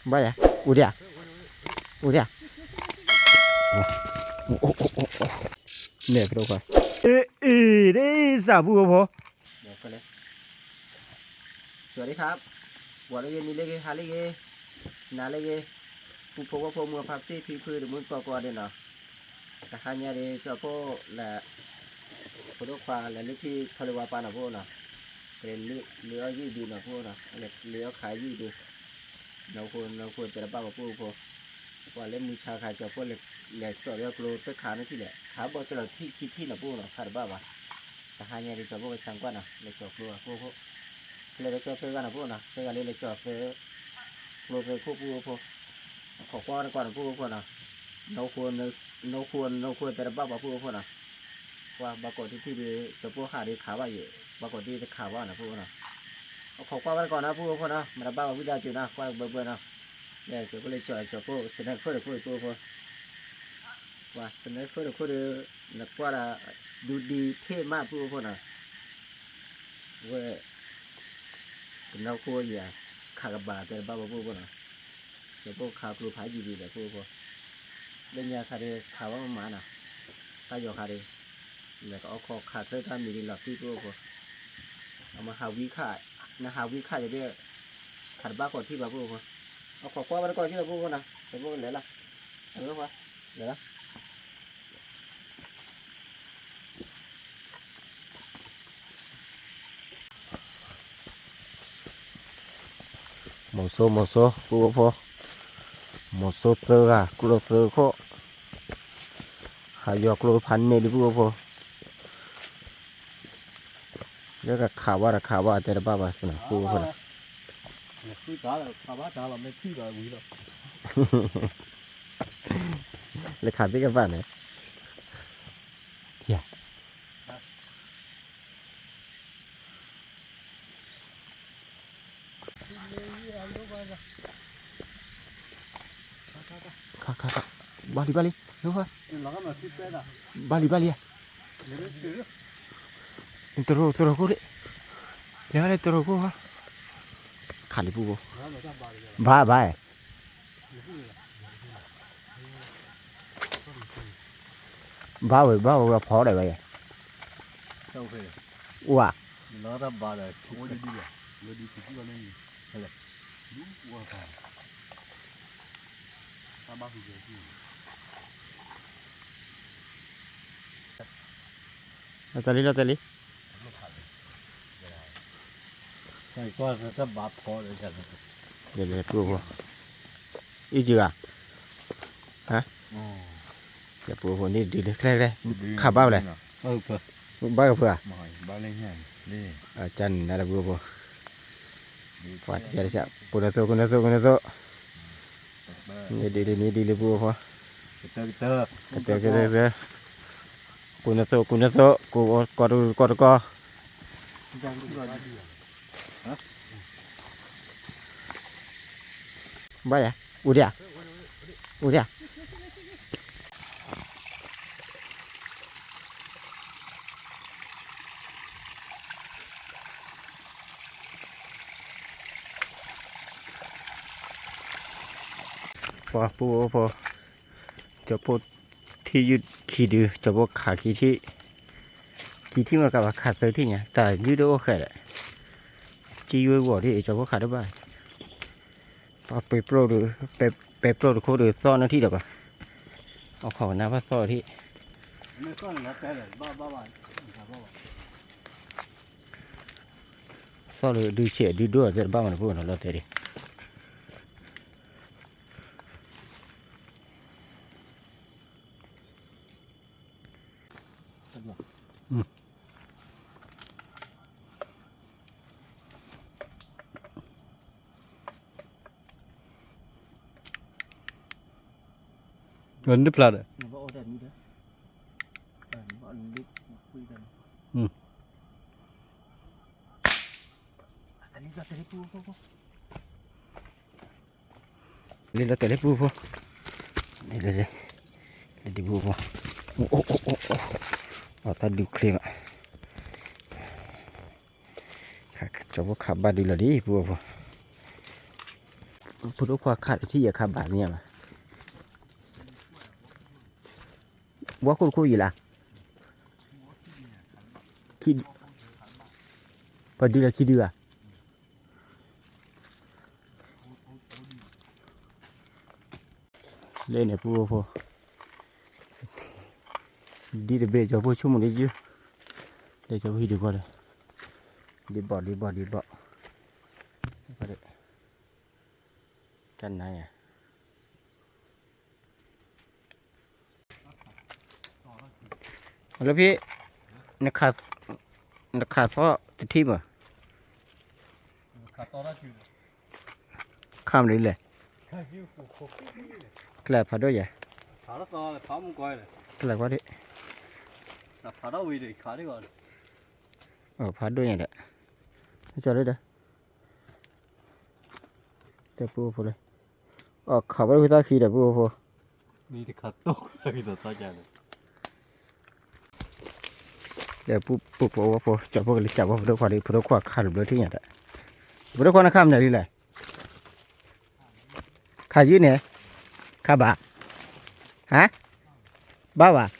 ဘၣ်ယၤ, အိၣ်ဒံးဧါ, အိၣ်ဒံးဧါ, အိၣ်, အိၣ်, အိၣ်, အိၣ်, အိၣ်, န့ၣ်ကဒိၣ်ခွါ, အ့ အ့ ဒ်စၢ်ပူဖိ, สวัสดีครับ, ပှၤလၢဂ့ၤ နံၤလၢဂ့ၤ ဟါလၢဂ့ၤ, နၤလၢဂ့ၤ, ပူဖိဝဲဖိ မုၢ်ဖါတံၢ်ဖံဖုတမုၢ်ကီၢ်ကီၢ်ဒ်နီၤ, တဟါညါဒ် ကၠီဖိလဲၤ ဖိဒိၣ်ခွါလဲၤလုၢ်ဖံဖီလ့ဝါပၢ်နီၤဖိနီၤ, ကလဲၤလုၢ်အီၣ်ယုၢ်ဒုနီၤဖိနီၤ, လဲၤလုၢ်အီၣ်ခးယုၢ်ဒု, နီၢ်ခိနီၢ်ခိတဲတဘၣ်ဘၣ်ပူဖိ, ပှၤလၢမုၢ်ဆါခါ ကၠီဖိလဲၤ လဲၤကၠီၣ်လၢကျိသ့ၣ်ခးန့ၣ်ထံၣ်လဲၣ်, ခးဘၣ်ကၠီၣ်လီၤထံၣ်ခံထံၣ်နီၤဖိနီၤ ခးတဘၣ်ဘၣ်, တဟါညါဒ် ကၠီဖိကစၢ်ကွၢ်နီၤ လဲၤကၠီၣ်ကျိဖိဖိ, ဖဲလဲၣ်ကၠီၣ်သၢဂၤနီၤဖိနီၤ သၢဂၤလၢလဲၤကၠီၣ်သၢ ကျိသၢခိၣ်ပူဖိ, ခိးကွၢ်ဝဲတကီၢ်နီၤဖိဖိနီၤ, နီၢ်ခိ နီၢ်ခိတဲတဘၣ်ဘၣ်ပူဖိနီၤ, ကွၢ်ဘၣ်ကိးထံၣ်ထံၣ်ဒီး ကၠီဖိဟးဒီးခးဘၣ်ယဲၢ်, ဘၣ်ကိးဒ်တခးဘၣ်နီၤဖိနီၤ, အခိးကွၢ်ဝဲတကီၢ်နီၤဖိဖိနီၤ မတၤဘၣ်ဝဲဝံသးစူၤနီၤ ကွၢ်ဘၢဘၢနီၤ, လဲၤကၠီၣ်ဖိလဲၤကၠီၣ် ကၠီဖိ sniper တခိၣ်ဖိ, ကွၢ် sniper တခိၣ်ဒီး နကွၢ်ဒၣ် ဒုးဒံးထ့ၣ်မးပူဖိနီၤ, ဝဲ ကနီၢ်ခိယၤ ခးကဘၣ်တဲတဘၣ်ဘၣ်ပူဖိနီၤ, ကၠီဖိခးကျိဖးယံာ်ဒံးဒီးပူဖိ, လၢညါခါဒီးခးဘၣ်မမၤနီၤ, တၢ်ယီၤခါဒီး လဲၤကအိၣ်ခိးခးချၢတၢ်မံၤဒ်လီၤတံၢ်ပူဖိ, အမဟးဝံခး, နဟးဝံခးယၤဒီး ခးတဘၣ်ကိးထံၣ်ဘၣ်ပူဖိ, အခိးကွၢ်ဝဲတကီၢ်ထံၣ်လီၤပူဖိနီၤ, ကၠီဖိလဲၤလီၤ, လဲၤလီၤ. မိၤစိမိၤစိ ပူဖိ, မိၤစိသၢဂၤ ကျိသၢခိၣ်, ဟးယီၤကျိဖးန့ၢ်ဒံးပူဖိ, လၢကခးဘၣ်တခးဘၣ်တဲတဘၣ်ဘၣ်ပူဖိနီၤ, လၢခးသ့ၣ်ကဘၣ်န့ၣ် ခါခါခါ, ဘၣ်လံဘၣ်လံ, ဘၣ်လံဘၣ်လံ, တရိၤတရိၤခိၣ်လံ, လဲၤဘၣ်လၢတရိၤခိၣ်, ခးလံပူဖိ, ဘၣ်ဘၣ် ဘၣ်ဝဲ ဘၣ်ဝဲ ဖီဒၣ်ဝဲယဲၢ်, အိၣ်ဧါ, လီၤတဲာ်လံ လီၤတဲာ်လံ, လဲၤလဲၤပူဖိ, အံၤကဂၤ, ဟါ, ယပူဖိန့ၣ်ဒုးလၢကျဲကျဲ, ခးဘၣ်ဝဲလဲၣ်, ဘၣ်ကဖၢဧါ, ကၢ်နၤတပူဖိ, ပှၤတစဲးတစဲး, ကိးနသိး ကိးနသိး ကိးနသိး, န့ၣ်ဒုးလၢ န့ၣ်ဒုးလၢပူဖိ, ကတၢၢ် ကတၢၢ် ကတၢၢ်, ကိးနသိး ကိးနသိး ကိးကီၢ်တကီၢ်တကီၢ်, ဘၣ်ယၤ, အိၣ်ဒံးဧါ, အိၣ်ဒံးဧါ. ပှၤပူဖိ, ကၠီဖိထံၣ်ယုၢ်ခံဒု, ကၠီဖိခးခံထံၣ်, ခံထံၣ်မ့ၢ်ကဘၣ်ခးသၢထံၣ်ညါ, တၢ်ယုၢ်တအိၣ်ဃဲးဒီး, ကၠံဝဲဂီၤဒ်အံၤ ကၠီဖိခးတဘၣ်, ပှၤပဲပရိၣ်ဒီး, ပဲပရိၣ်တခိၣ်ဒီးသီၣ်နီၣ်ထံၣ်ဒီးပှၤ, အိၣ်ခိးကနၣ်ဘၣ်သီၣ်ထံၣ် သီၣ်လၢဒုးဆံးဒုးဒိၣ်အီၤသ့ၣ်တဘၣ်မးတပူၤနီၤ လီၤတဲာ်ဒံး. နဖျါဒီး လံလီၤတဲာ်လံပူဖိ, လံလီၤတဲာ်လံပူဖိ, အိၣ်အိၣ်အိၣ်အိၣ်, အသီၣ်ဒုးချ့မး, ကၠီဖိခးဘၣ်ဒုးလီၤဒံးပူဖိ, ပူ ဖိဒိၣ်ခွါခးတထံၣ်ယဲခးဘၣ်မ့ၢ်ဘၣ်, ဝါခိၣ်တခိၣ်ယံၤလၢ, ပှၤဒုးလၢခံဒုးဧါ. လၢန့ၣ်ပူဖိ, ဒ်တဘ့ၣ်ကၠီဖိဆိကမိၣ်လၢယုၢ်, လၢကၠီဖိဟံၣ်ဒုးကီၢ်လၢ, ဒ်ဘီၣ်ဒ်ဘီၣ်ဒ်ဘီၣ်, တၢ်နါယၤ လၢဖံ, နခးသီတထံၣ်မး, ခးမနုၤလဲၣ်, ကလဲၤဖးဒိၣ်ယဲ, ကလဲၤကွၢ်ဒံး, ဖးဒိၣ်ညါဒီး, ကၠီလၢဒီး တဲပူဖိလၢ, အိၣ်ခးဘၣ်ဝံသးခံဒီးပူဖိ, ဒီးပူဖိဝဲဖိ ကၠီဖိကလၢကၠီဖိဖိဒိၣ်ခွါဒီး ဖိဒိၣ်ခွါခးတဘျီထံၣ်ညါဒီး, ဖိဒိၣ်ခွါနခးမနုၤလံလဲၣ်, ခးယုၢ်န့ၣ်, ခးဘၣ်, ဟါ, ဘၣ်ဘၣ်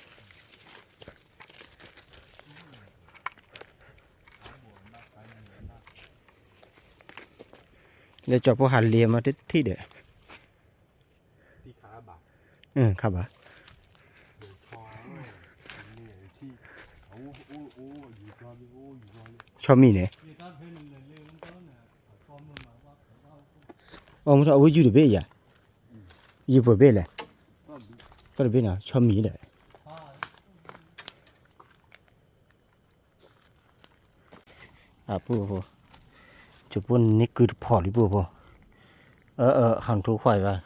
လၢကၠီဖိဟးလံၤမးတထံၣ်ဒီး, ခးဘၣ်, ဆီမံၤန့ၣ်, အိၣ်မူထီၣ်အဝဲယုၢ်တဘ့ၣ်ယၤ, ယုၢ်ပှဲၤဘ့ၣ်လဲၣ်, ဆီမံၤဒီး အပူဖိ, ကၠိဖိန့ၣ်ကုၢ်တဖီၣ်လံပူဖိ, အၢ အၢ ဟးထူခွါအံၤဘၣ်,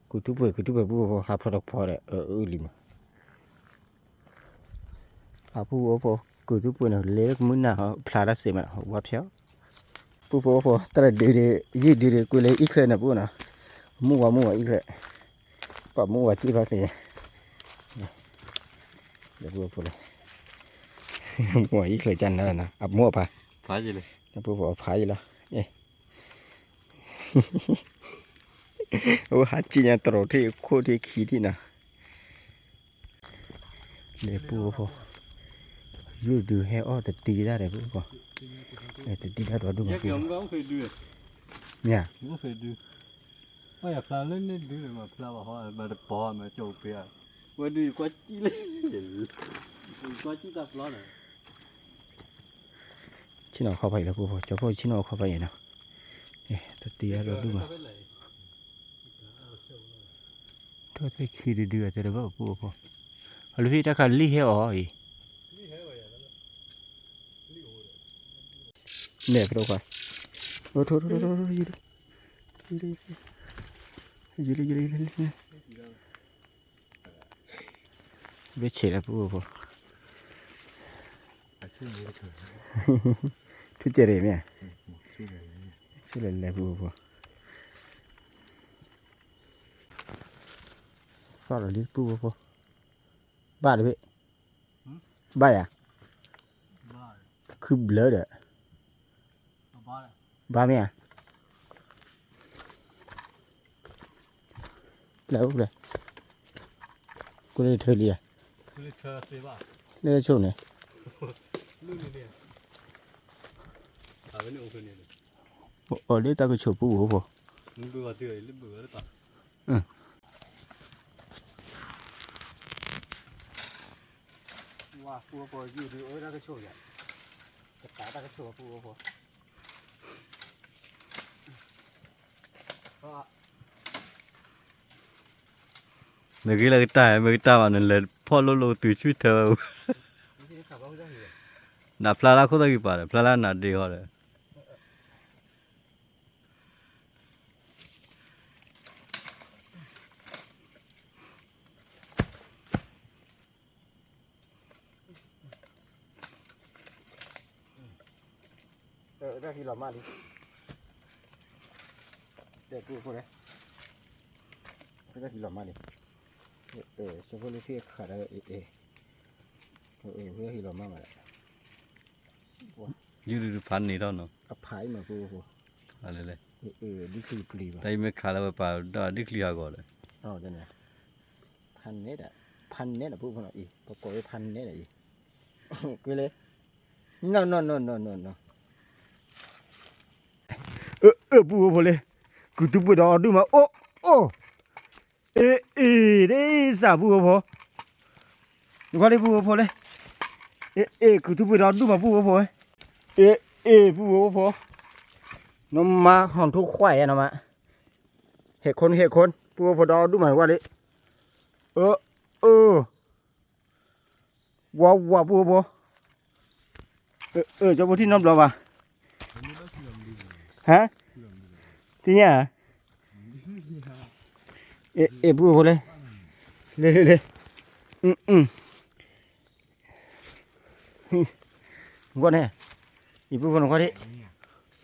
ကုၢ်ထူပှဲၤ ကုၢ်ထူပှဲၤပူဖိ ဟးဖျိးတဖီၣ်ဒီး အၢ အၢလံမး, အပူဖိ ကုၢ်ထူပှဲၤန့ၣ် လဲၤကမုၢ်နၤ ဖျါတၢ်စ့မး ဝါဖျါ ပူဖိဖိ တၢ်ဒုးဒုး ယုၢ်ဒုးဒုး ကွံာ်လၢအံၣ်ချၢန့ၣ်ပူနီၤ, မူဝါမူဝါအံၣ်ချၢ, ပှၤမူဝါစံၣ်ဖးချ့, လၢပူဖိလၢ, မူဝါအံၣ်ချၢကနၤလီၤနီၤ အမိၢ်အပၢ်, ပူဖိအဖးယံၤလီၤ, အဝဲဟးစံၣ်ညါတရီးထံၣ်ခိၣ်ထံၣ်ခံထံၣ်နီၤ လဲၤပူဖိ, ယုၢ်ဒုးဟဲအီၣ်တတံၤတၢ်ဒီးပူဖိ, တတံၤတၢ်ဒီးဒူၣ်မးပူဖိ, မ့ၢ်ဧါ, ဝဲဒုးယကွၢ်စံၣ်လံ, ယကွၢ်စံၣ်တၢ်ပျီန့ၣ်, ဆ့ၣ်နီၤခီဖးယံၤလီၤပူဖိ, ကၠီဖိဆ့ၣ်နီၤခီဖးယံၤနီၤ, တတံၤတၢ်ဒီးဒူၣ်မး ထီၣ်သ့ၣ်ခံတဒုအတဲတဘၣ်ပူဖိ, အလၢဖံတၢ်ခးလံၣ်ဟဲအီၤအံၤ, နဲၣ်ပဒိၣ်ခွါ, ယံာ်လံ, ယံာ်လံ, ယံာ်လံ, ယံာ်လံ, ဘ့ၣ်ဆ့းလၢပူဖိ, ထူၣ်ကဲၤရံၣ်မ့ၢ်, ထူၣ်လဲၤလဲၤပူဖိ, စပာ်လီၤလံပူဖိ, ဘၣ်တဘ့ၣ်, ဘၣ်ယၤ, ခုဘျၢဒီး, ဘၣ်မ့ၢ်ဧါ, လဲၤအိၣ်လဲၤ, ကွၢ်လၢထၢလံဧါ, လၢဆိၣ်န့ၣ်, အိၣ်လၢတၢ်ကဆိးပူဖိဖိ, ဝါပူဖိယုၢ်ဒုးအၢတၢ်ကဆိၣ်ယၤ, ကတၢၢ်တၢ်ကဆိၣ်ပူဖိ, နဂ့ၤလၢကတၢၢ် မ့ၢ်ကတၢၢ်ဘၣ် နလဲၤဖီၣ်လိၣ်လိၣ်တုၤဆူၣ်ထၢဝဲ, နဖျါလၢခိၣ်သၣ်ဂံၢ်ပၤဒီး ဖျါလၢနၤဒ့ဟီဒီး တၢ်ဟံးလီၤမးလံ, တၢ်ဟံးလီၤမးလံ, ဆိဖိလၢထံၣ်အခးဒီး အဲ ဟံးလီၤမးမး, ယုၢ်ဒုးဖးန့ၢ်ထီၣ်နီၤ, အဖးအံၤမးပူဖိ, လဲၤလဲၤ ဒ်ချံပျံၤဘၣ်, တၢ်အံၤမ့ၢ်ခးလၢပပာ်ဒီးဒ်ချံဟးဂီၤဒီး, ဖးနဲဒၣ်, ဖးနဲဒၣ် ပုၢ်ဖိနီၤအံၤ, ပကိးဝဲဖးနဲဒၣ်အံၤ, ကွ့လၢ, နီၢ်နီၢ်နီၢ်နီၢ်နီၢ်နီၢ်, အၢ အၢ ပုၢ်ဖိဖိလၢ, ကုၢ်သူပှ့ၤဒီးအီၤဒုၣ်မး အိၣ် အိၣ်, အ့ အ့ ဒ်စၢ်ပုၢ်ဖိဖိ, နကွၢ်လၢပုၢ်ဖိဖိလၢ, အ့ အ့ ကုၢ်သူပှ့ၤဒီးအီၤဒုၣ်မးပုၢ်ဖိဖိ, အ့ အ့ ပုၢ်ဖိဖိ, နမါဟီၣ်ထိခွါယဲနီၤမး, ဟဲခိၣ်ဟဲခိၣ် ပုၢ်ဖိဖိဒီးအီၤဒုၣ်မးနကွၢ်လၢ, အၢ အၢ ဝါဝါပုၢ်ဖိဖိ, အၢ ကၠီဖိထံၣ်နီတဘျီဘၣ်, ဟါ, သ့ၣ်ညါ, အ့ ပုၢ်ဖိဖိလၢ, လၢလၢလၢ, ကွၢ်န့ၣ်, ယပုၢ်ဖိနကွၢ်ဒၣ်,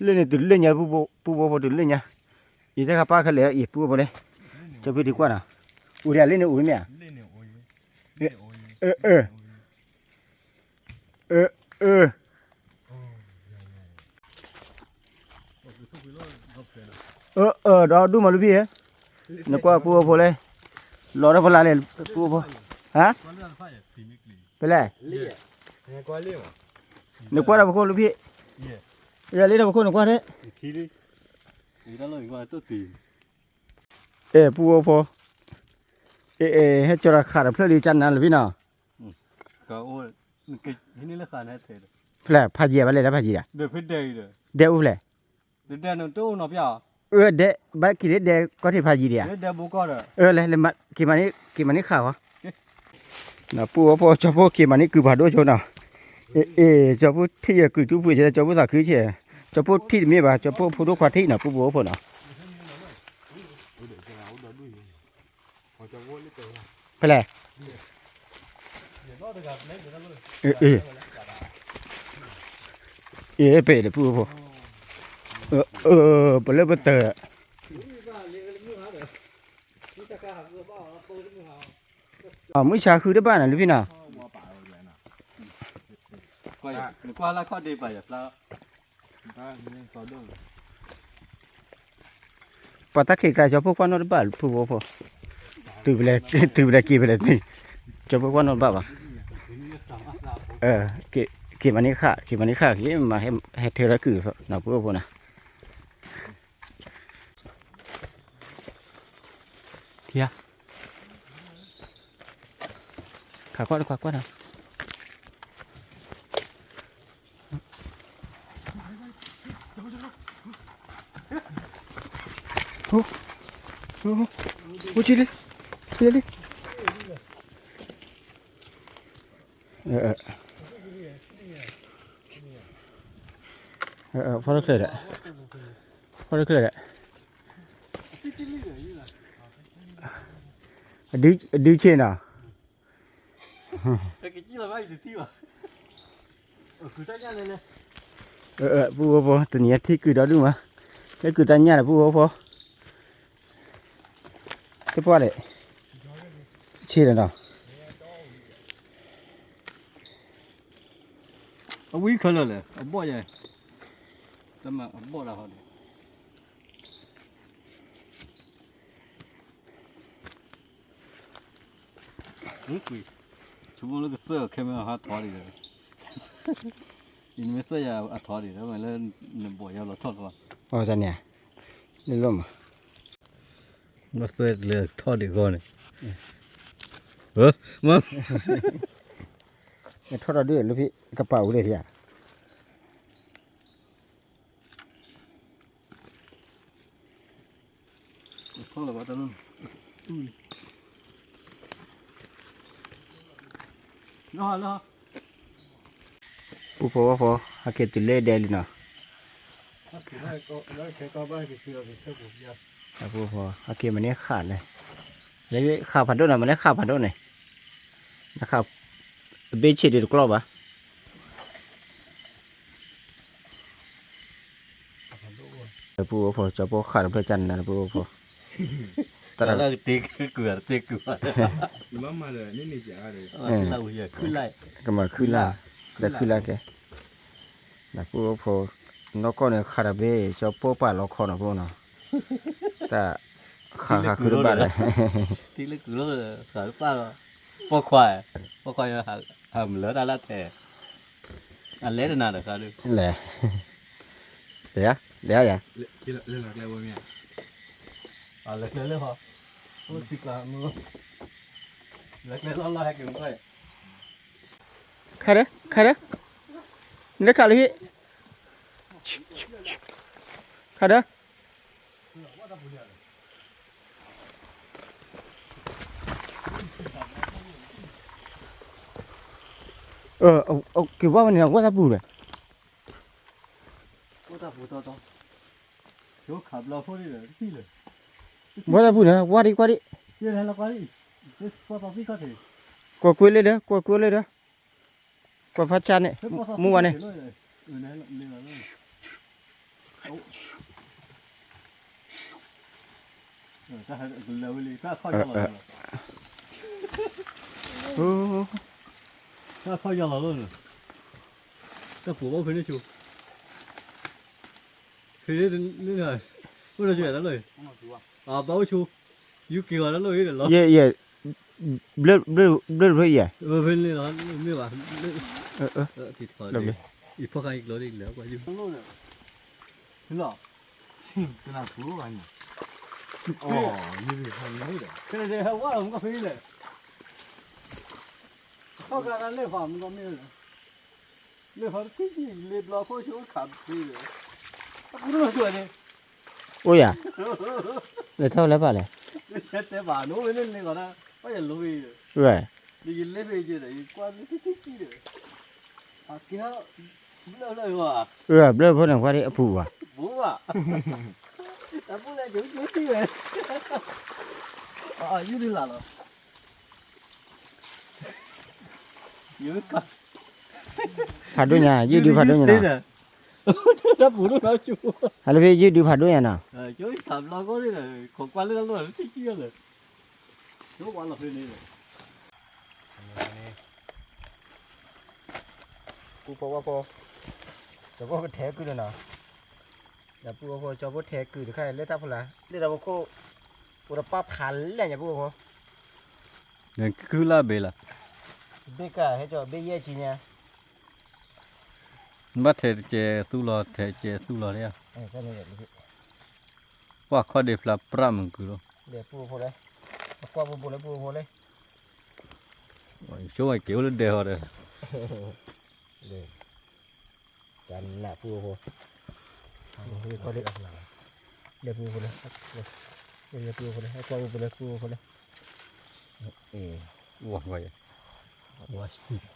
လၢန့ၣ်တုၤလၢညါ, ပုၢ်ဖိဖိတုၤလၢညါ, ယတခါပၢ်ခဲလၢာ် ယပုၢ်ဖိလၢ, ကၠီဖိထံၣ်ကွၢ်နီၤ, အိၣ်ဒံးလၢန့ၣ်အိၣ်မ့ၢ်ဧါ, အၢ အၢ အၢ အၢ အၢ ဒီးဒူၣ်မးလူၤဖံးဧၢ, နကွၢ်ပုၢ်ဖိဖိလဲၣ်, လီၤဒီးဖီလာ်လဲၣ် ပုၢ်ဖိ, ဟါ, ဖဲလဲၣ်, နကွၢ်ဒီးပခိၣ်လူၤဖံး, ယလ့ဒီးပခိၣ်နကွၢ်ထဲ, အဲ ပုၢ်ဖိဖိ, အဲ အဲ ဟဲကၠီတၢ်ဃာ်တဖျၢၣ်လံကနၤလူၤဖံးနီၤ, ဖဲလဲၣ် ဖးယံၤဘၣ်လဲၣ် တၢ်ဖးယံၤဒၣ်, ဒဲအိၣ်ဖဲလဲၣ်, အၢ ဒဲ ဘၣ်က့ၤလၢဒဲကီၢ်ထံးဖးယံၤဒံးဧါ, အၢ လဲၣ် က့ၤမၤန့ၢ်ဃာ်ဃီ, ပုၢ်ဖိဖိ ကၠီဖိက့ၤမၤန့ၢ်ကုၢ်ဖးဒိၣ်ဆိနီၤ, အဲ အဲ ကၠီဖိထံၣ်ယကုၢ်တူၢ်ပှ့ၤကဲ ကၠီဖိသးခုဆဲး, ကၠီဖိထံၣ်တမ့ၢ်ဘၣ် ကၠီဖိဖိဒိၣ်ခွါထံၣ်နီၤ ပုၢ်ဖိဖိနီၤ ဖဲလဲၣ်, အ့ ပ့ၤဒီးပုၢ်ဖိ, ပလၢပတၢၢ်, မုၢ်ဆါဃုတဘၣ်နီၤ လူၤဖံးနီၤ ပှၤတၢ်ခံးကျါ ကၠီဖိကွၢ်နီၣ်တဘၣ် ပုၢ်ဖိဖိ, တုၤဖဲလဲၣ် တုၤဖဲလဲၣ်က့ၤဖဲလဲၣ်, ကၠီဖိကွၢ်နီၣ်တဘၣ်ဘၣ်, က့ၤမၤန့ၢ်ဃာ် က့ၤမၤန့ၢ်ဃာ်က့ၤ မၤဟဲထၢလၢကုၢ်နီၤ ပုၢ်ဖိနီၤ ထံဧါ, ခးကွၢ်တခွါကွၢ်နီၤ, အိၣ်က့ၤလံ, က့ၤလံ, ဖီတချၢဒီး, ဖီတချၢဒီး, အဒုဆ့နီၤ, ပုၢ်ဖိဖိ တနံၤအထံၣ်ကုၢ်ဒီဒူၣ်မး, လၢကုၢ်တၢ်ညၣ်ဒီး ပုၢ်ဖိဖိ, သ့ၣ်ပှၢ်ဒီး, ဆ့ဒီးနီၤ အဝံခဲလၢာ်လဲၣ် အဘီၣ်ယဲ, တမ့ၢ်အဘီၣ်ဒၣ်ဟီဒီး, ဆိကမိၣ်လၢကသၢၣ်ခဲမ့ၢ်ဟးထီၣ်ဒံးဒီး, အံၤနမ့ၢ်သၢၣ်ယၤအထီၣ်ဒံးဒီး မ့ၢ်လၢနဘီၣ်ယၤလီၤထီၣ်လီၤ, အတၢ်န့ၣ်, လၢလီၤမး ဘၣ်သွဲၣ်လၢထီၣ်ဒံးဂီၢ်န့ၣ်, ထီၣ်ဒီးဒုးလၢဖံး ကပာ်အူလၢဖံးဧါ, ထီၣ်လၢဘၣ်တၢ်လီၢ်, ပုၢ်ဖိဝဲၢ်ဖိ ဟဲက့ၤတုၤလၢဒဲလံနီၤ, ပုၢ်ဖိ ဟဲက့ၤမၤန့ၢ်ဃာ်လဲၣ်, လၢဃာ်ဖးဒိၣ်နီၤ မၤန့ၢ်ဃာ်ဖးဒိၣ်န့ၣ်, နဃာ်, အဘ့ၣ်ဆ့ဒုးတကျီၢ်ဘၣ်, ပုၢ်ဖိ ကၠီဖိဃာ်တဖျၢၣ်ကနၤ ပုၢ်ဖိ, တၢ်, ကမၤခုလၢ်, ဒီးခုလၢ်ကဲ, ဒီးပုၢ်ဖိ, နီၢ်ကီၢ်န့ၣ် ခးတဘ့ၣ် ကၠီပိၢ်ပာ်လီခီနီၤဖိနီၤ, တၢ်ဃးဃးခုတဘၣ်ဒီး ထံလၢကုာ်လီၤ ဃးတပၣ်လီၤ, ပိာ်ခွါ, ပိာ်ခွါ ဟးမလၢတၢ်လၢထဲ, အလဲတနၤဒီးဃးဒုး, လဲၤ, လဲၤယၤ, လဲၤယၤ, လဲၤကျဲလၢဟီ, အိၣ်ထံကျါမုၢ်, လဲၤကျဲလီၤလီၤဟဲက့ၤမုၢ်, ခါဒီး ခါဒီး, နခးလၢဟံၣ်, ခါဒီး, က့ၤဝဲဝဲန့ၣ် ဝဲတၢ်ပူၤဒီး, ဝဲတၢ်ပူၤန့ၣ် ဝါဒံးကွၢ်ဒံး, ကွၢ်ကွ့လၢဒီး ကွၢ်ကွ့လၢဒီး, ကွၢ်ဖးဆါန့ၣ် မူဝဲန့ၣ် တၢ်ခီၣ်ယီၤလီၤလီၤ, တၢ်ပူၤဘၣ်ဖဲန့ၣ်ဆိ, ဖဲန့ၣ်, အိၣ်ဒီးဆိယၤတၢ်လီၢ်, ဘၣ်အိၣ်ဆိ, ယူက့ၤဂီၤတၢ်လီၢ်အံၤဒီးလီၤ, ဘျၢၣ်တဖျၢၣ်ယဲၢ်, ဖဲန့ၣ်လီၤ, မ့ၢ်ဘၣ်, အံၤဖီၣ်ဃာ်ယကျိၤဒ်လဲၣ်, လီၤ, တနၤပူၤဘၣ်န့ၣ်, အီၤ, ယဝဲလီၤမူကဖဲလဲၣ်, ခီၣ်ကါတၢ်လဲၤဖးမူကမ့ၢ်လဲၣ်, လဲၤဖးတထံၣ်လ့ဘျီခိၣ်ဆိခးဖဲလဲၣ်, အပူၤတလိၣ်ဆိန့ၣ်, အိၣ်ယၤ, လဲၤထီၣ်လၢပာ်လဲၣ်, တဲဘၣ်နိဝဲန့ၣ်န့ၣ်ဂီၤဒၣ်, ဘၣ်ယလိၤဝဲ, ဒီးယလဲၤဖဲယဲဒီး ယကွၢ်လၢထံထံထံဒီး, အကဲ, ဘျၢၣ်လၢယဂီၢ်, ဘျၢၣ်ဖိန့ၣ် ကွၢ်ဒံးအပူၤဘၣ်, ပူၤဘၣ်, အပူၤလဲၣ် ကၠိကၠိထံဝဲ, ယုၢ်ဒုလၢ်လီၤ ဖးဒိၣ်ညါ ယုၢ်ဒုဖးဒိၣ်ညါနီၤ, တၢ်ပူၤဒိၣ်နီၤ, ဟးလၢဖဲယုၢ်ဒုဖးဒိၣ်ညါနီၤ, ခိးကွၢ်လၢတၢ်လီၢ်လၢထံထံလီၤ, ပူၤဖီဝဲဖိ, ကၠီဖိကထဲကုၢ်လၢနီၤ, ဒီးပူၤဖီဖိ ကၠီဖိထဲကုၢ်တခါလၢတၢ်ဖိလၢ် လၢတၢ်ဖိခိၣ်, အိၣ်တပၢ်ဖးလဲၢ်ညါပူၤဖီဖိ, နကုၢ်လၢဘ့ၣ်လီၤ, ဘ့ၣ်ကၢ်ဟဲကၠီဘ့ၣ်ယဲၢ်ဆံညါ, ဘၣ်ထဲးတကဲးသူလီၤ ထဲးတကဲးသူလီၤ, ပှၢ်ခီၣ်ဒ့ဖျါပြၣ်မုာ်ကုာ်လီၤ, လဲၤပူၤဖီဖိလဲၣ်, အကွၢ်ပူၤဖိလဲၣ် ပူၤဖီဖိလဲၣ်, ဆိကမိၣ်က့ၤအိၣ်လၢဒဲဟီဒီး တၢ်နးပူၤဖိ, လဲၤပူၤဖိလဲၣ်, လဲၤပူၤဖိလဲၣ်, ကွၢ်ပူၤဖိလဲၣ် ပူၤဖိလဲၣ်, ဝဲ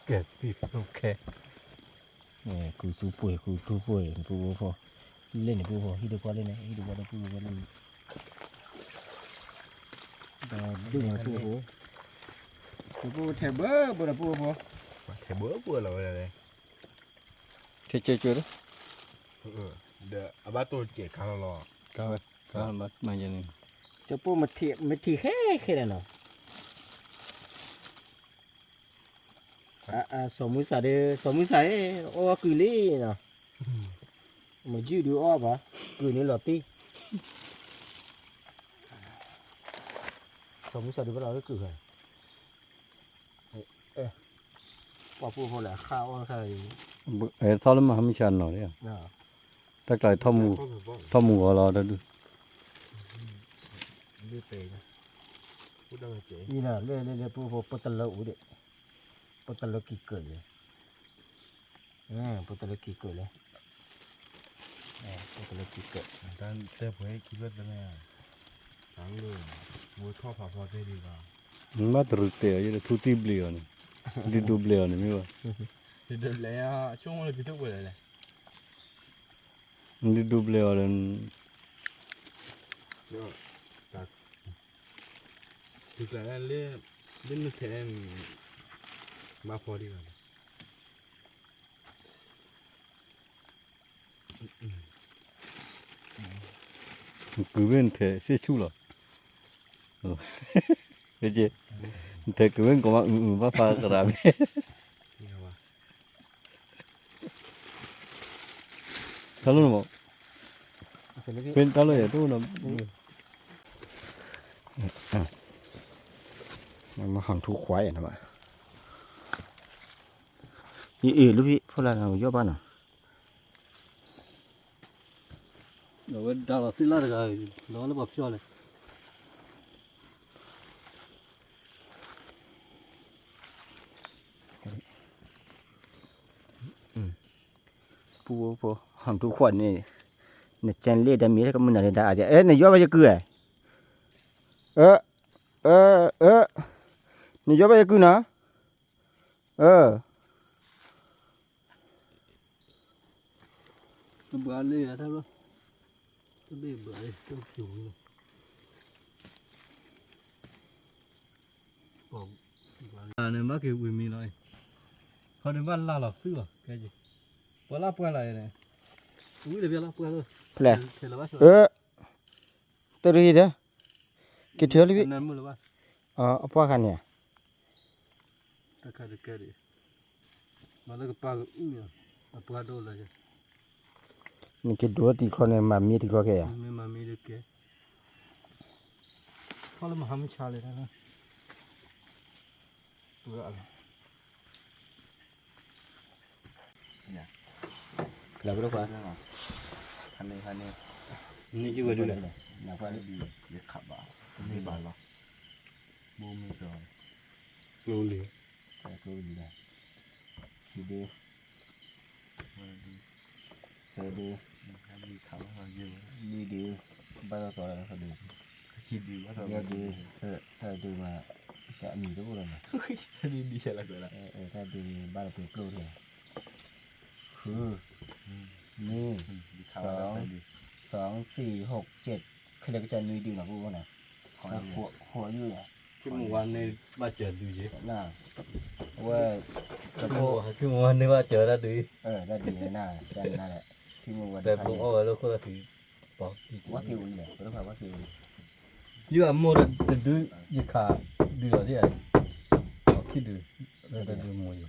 ကဲသံၣ်ဖျိခဲ, ကူသူပှ့ၤ ကူသူပှ့ၤ ပူၤဖိ, လၢန့ၣ်ပူၤဖိ ဟံၣ်ဒိၣ်ကွၢ်လၢန့ၣ် ဟံၣ်ဒိၣ်ကွၢ်လၢပူၤဖိလၢန့ၣ် ဒီးဒိၣ်န့ၣ်ပူၤဖိ, ပူၤဖိထဲးဘၢဘၢဒီးပူၤဖိ, ထဲးဘၢဘၢလီၤဝဲဒၣ်, ထဲးကၠၢကၠၢလီၤ, ဒီးအဘၣ်တိၢ်စဲးခါလီၤလီၤ, ကၢ်ဝဲ, ကၢ်ဘၣ်မၤယဲန့ၣ်, ကၠီဖိမ့ၢ်ထံၣ်ဃဲဃဲဒီးနီၤ, စီၤမုၢ်စၢ်ဒီး စီၤမုၢ်စၢ်ဧၢ, အီၣ်ဝဲကုၢ်လံနီၤ, မ့ၢ်ယုၢ်ဒုးအီၣ်ဘၣ်, ကုၢ်န့ၣ်လီၤတံၢ်, စီၤမုၢ်စၢ်ဒုးဘၣ်လီၤလၢကုၢ်ဃဲ, ပှၤပူၤဖိလဲၣ် အခါအီၣ်တခါအံၤ, ထီၣ်လၢမဟါမုၢ်ဆါနီၤ, တၢ်ကျါ ထီၣ်မူဂီၤလီၤတဒု, အံၤလၢလၢလၢပူၤဖိ ပတလၢအူဒံး, ပတလၢကံၤကၢးလဲၣ်, ပတလၢကံၤကၢးလဲၣ်, ပတလၢကံၤကၢး, တၢ်တဲပှဲၤခံဘျီတမ့ၢ်, တၢ်လၢ, ဝဲထီၣ်ဖးဖီတဲဒံးဘၣ်, ဘၣ်တရူးတဲအီၤ ယဲဒၣ်ထူတံၢ်ဘျ့အီၤန့ၣ်, ဒုးဒိးဘျ့အီၤန့ၣ်မ့ၢ်ဘၣ်, ဒုးဒိးဘျ့အီၤ ဆိကမိၣ်လၢကံၤထူၣ်ပှဲၤလဲၣ်လဲၣ် ဒုးဒိးဘျ့အီၤဒီး, ဒ်ကျါလၢ, လၢနထဲ, ဘၣ်ဖီဒံးဘၣ်, ကုၢ်ဘ့ၣ်နထဲးစ့ၣ်ဆူၣ်လီၤ, နထဲးကုၢ်ဘ့ၣ်နကိးမးအုၣ်အုၣ်ဘၣ်ဖးသရၣ်ဘ့ၣ် အ တၢ်လီၢ်န့ၣ်မး, ဖဲတၢ်လီၢ်ယၤတအိၣ်နီၤ, မဟီၣ်ထူခွါယၤနီၤဘၣ်, ယအ့ၣ်လူဖံဖိလာ်နယီၢ်ဘၣ်နီၤ, အဝဲဒါလီၤသ့ၣ်လၣ်တဂၤ, လီၤလၢပှၤဖျီၣ်လဲၣ်. ပူဖိ ဟီၣ်ဒူခွါန့ၣ်, နကဲလ့ၣ်တမံၤကမုၢ်နၤလၢဒါအါ, အဲ နယီၢ်ဘၣ်ယကုၢ်ဧါ, အဲ အဲ အဲ နယီၢ်ဘၣ်ယကုၢ်နီၤ, အဲ တဘှါလၢယၤတၢ်ဘျီ, တဘ့ၣ်ဘှါလၢတၢ်ပျိၤလီၤ, န့ၣ်ဘၣ်က့ၤဝံၤမံလီၤ, ခီဒုးဘၣ်လၢ်လီၤသုလီၤ, ကဲက့ၤ, ပှၤလၢပှဲၤလီၤန့ၣ်, ဝံၤတဘျီလီၤပှဲၤလီၤ, ဖဲလဲၣ်, အဲ တရံးဒီး, က့ၤထၢလံဘ့ၣ်, အပှၢ်ခါန့ၣ်ဧါ, တၢ်ခါတကဲဒံး, မၤလၢကပၢ်ကအုၣ်, အပှၢ်ဒိၣ်လၢ, နက့ၤဒိးတံၤခီန့ၣ် မၤမံတံၤခီခဲဧါ, မ့ၢ်မၤမံတကဲ, ထီၣ်လၢမဟါမုၢ်ဆါလဲၣ်, ပှဲၤလီၤ လၢပဒိၣ်ခွါ, ဖးန့ၢ်ဖးန့ၢ်, န့ၢ်က့ၤဝဲဒၣ်လဲၣ်, နကွၢ်လၢဒ်ယခးဘၣ်, မ့ၢ်ဘၣ်လီၤ, ဘိမ့ၢ်ကီ, ကျိလံ, ကျိလံလီၤ, ခံဒု, သၢဒု, လွံၢ်ဒု, ဘၣ်တၢ်တီၤလၢသၢဒု, ယဲၢ်ဒု, တၢ်ဒုမး, တၢ်အမံၤတအိၣ်လၢၤ, တၢ်ဒုဘၣ်လီၤပှဲၤကျိၣ်ထဲ, ဃု, န့ၣ်, စီၤ, စီၤ, ဆံ, ဟို, ကဲး, ခဲလၢာ်ကစၢ်နွံဒုနီၤ ပအိၣ်နီၤ, ဃိးယုၢ်ယၤ, မုၢ်ဝါန့ၢ်ဘၣ်စၢၤဒုယဲ, အဝဲ, မုၢ်ဝါန့ၢ်ဘၣ်စၢၤတၢ်ဒု, တၢ်ဒုနၤ, တဲပျိအီၣ်ဝဲလၢခိၣ်သၣ်ခံ, ဝါက့ၤဝံၤလဲၣ်, ဝါက့ၤဝံၤ, ယုၢ်အမိၢ်တဒု, ယခးဒုလီၤဒ်, အခံဒု, လၢတၢ်ဒုမိၢ်ယဲ,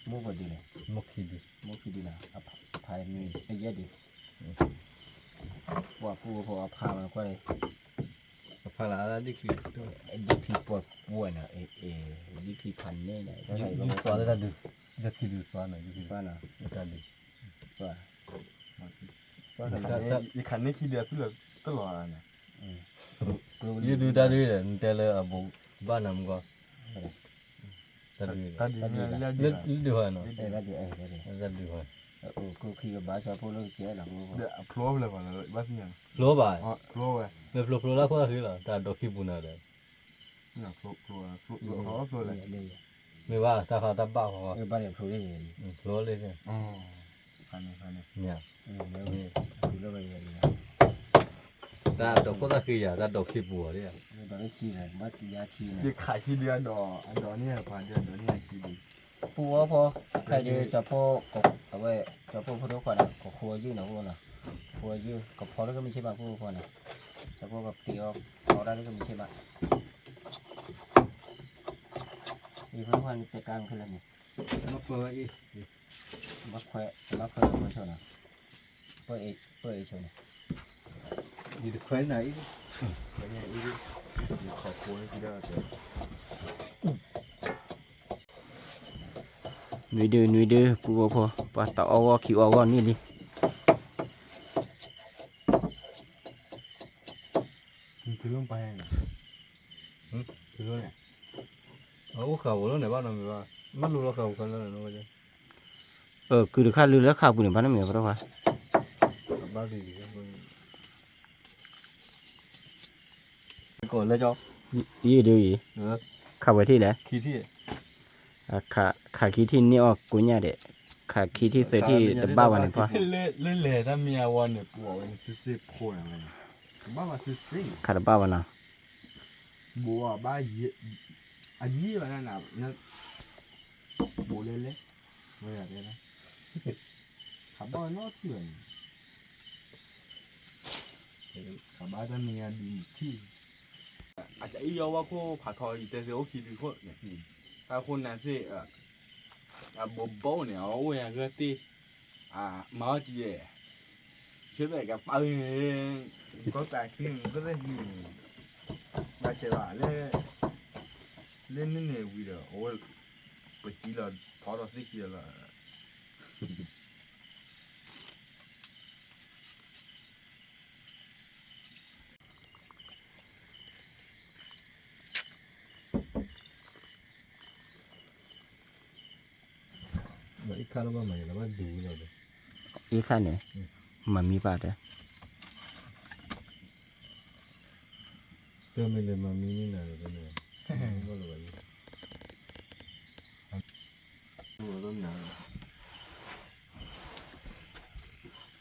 မိၢ်ပှဲၤဒုလဲၣ်, မိၢ်ခံဒု, မိၢ်ခံဒုလီၤ, ဖးနွံ, ယဲၢ်ဒု, ပှၤပူဖိအဖးမးကွၢ်လၢ, အဖးလၢဒ်ခံ, ဒ်ခံပှဲၤပှဲၤနီၤ, ဒ်ခံဖးန့ၢ်န့ၣ်, ယသွါလၢတၢ်ဒု, ယခံဒုသွါနီၤ, ယခံဒုသွါနီၤ, ယတၢ်ဒု, ယခးန့ၢ်ခံဒုအသုလၢတလီၤန့ၣ်, ယဒုတၢ်ဒုဒီး နတဲလၢအဘူးဘၣ်နၤမူကီၢ်, တၢ်ဒု, တၢ်ဒု, လၢဒုဟီနီၤ, တၢ်ဒုဟီ, ကျိခံကဘၣ်ဆၢဖိလၢကစဲးလီၤ, ဖျိဘၣ်, မ့ၢ်ဖျိဖျိလၢခိၣ်သၣ်ဃံလီၤ, တၢ်ဒိးခံပူၤနၤဒီး မ့ၢ်ဘၣ် တၢ်ဃးတၢ်ဘၣ်ဃီ, ဖျိလၢ, တၢ်ဒိးခိၣ်သၣ်ဃံယၤ တၢ်ဒိးခံပူၤဧါ, ယခးခံဒုအဒိး, အဒိးန့ၢ်ပှၤဒု, အဒိးန့ၢ်ခံဒု, ပူၤဝဲဖိ, အခဲဒု ကၠီဖိ, အဝဲ, ကၠီဖိဖိဒိၣ်ခွါန့ၣ် ကဃိယုၢ်နီၤဖိနီၤ, ဃိယုၢ် ကဖီလၢကမ့ၢ်ဆ့ၣ်မးဖိဖိန့ၣ်, ကၠီဖိကပ့ၤအီၤ ဖီတၢ်လၢကမ့ၢ်ဆ့ၣ်မး, အံၤဖိခွါန့ၣ် ကကါမ့ၢ်ခဲလၢာ်န့ၣ်, ဘၣ်ခွဲ, ဘၣ်ခွဲလၢဖိဆိနီၤ, ပၢၢ်အ့ၣ်ဆိန့ၣ်, ယတခွဲနၤအံၤ, ခွဲနၤအံၤ, ယခီဖိလၢခံဒၣ်တၢ် နွံဒု နွံဒု ပူဖိဖိ ပှၤတအီၣ်ဂီၢ်ခံအီၣ်ဂီၢ်န့ၣ်လံ. အိၣ်ဃာ်ဝဲလီၤန့ၣ် ဘၣ်နီတမံၤဘၣ်, မ့ၢ်လိၣ်လီၤဃာ်ဝဲလီၤန့ၣ် ဘၣ်နီတမံၤဘၣ်, ကုၢ်တခါလုၢ်လၢဃာ်ပူၤန့ၣ် ဘၣ်နီတမံၤဘၣ် ပဒိၣ်ခွါ ယံၤဒုအံၤ, ခးဝဲထံၣ်လဲၣ်, ခးခံထံၣ်န့ၢ်အီၣ်ကိညၣ်ဒဲး, ခးခံထံၣ်သၢထံၣ်တဘၣ်ဘၣ်န့ၣ်ဖီ, လၢလဲၤတၢ်မံၤအဝဲန့ၣ် ပှၤဝဲန့ၣ် စ့စ့ဖိန့ၣ်ဝဲန့ၣ်, တဘၣ်ဘၣ်စ့စ့, ခးတဘၣ်ဘၣ်နီၤ, ဘိးဘၣ်, အယံာ်ဘၣ်နၤ, ဘိးလဲၤလဲၤ, ဝဲဒၣ်တဲ, ခးဘၣ်ဝဲနီတထံၣ်ဘၣ်န့ၣ် ခးဘၣ်တၢ်မံၤအဒုထံၣ်, အကအံၤအဝဲခိၣ်ဖးထီ ယတဲသ့အိၣ်ခံဒုခိၣ်န့ၣ်, တၢ်ခိၣ်နၢ်သ့ၣ်, အဘိးဘိန့ၣ် အအိၣ်ယၤဂၢၢ်တ့ၢ်, မၤအီၣ်တယဲၢ်, ကပာ်န့ၣ် ကီၢ်သးခုန့ၣ် ကီၢ်သးခုန့ၣ် ဘၣ်ဆဲးဘၣ်လၢ လၢန့ၣ်န့ၣ်ဝံၤဒီး အဝဲ ပစံလီၤဖီဒီးသ့ၣ်ခံလီၤ. အံၤခါန့ၣ် မၤမံဘၣ်တဲ တမ့ၢ်လၢမၤမံန့ၣ်နၤ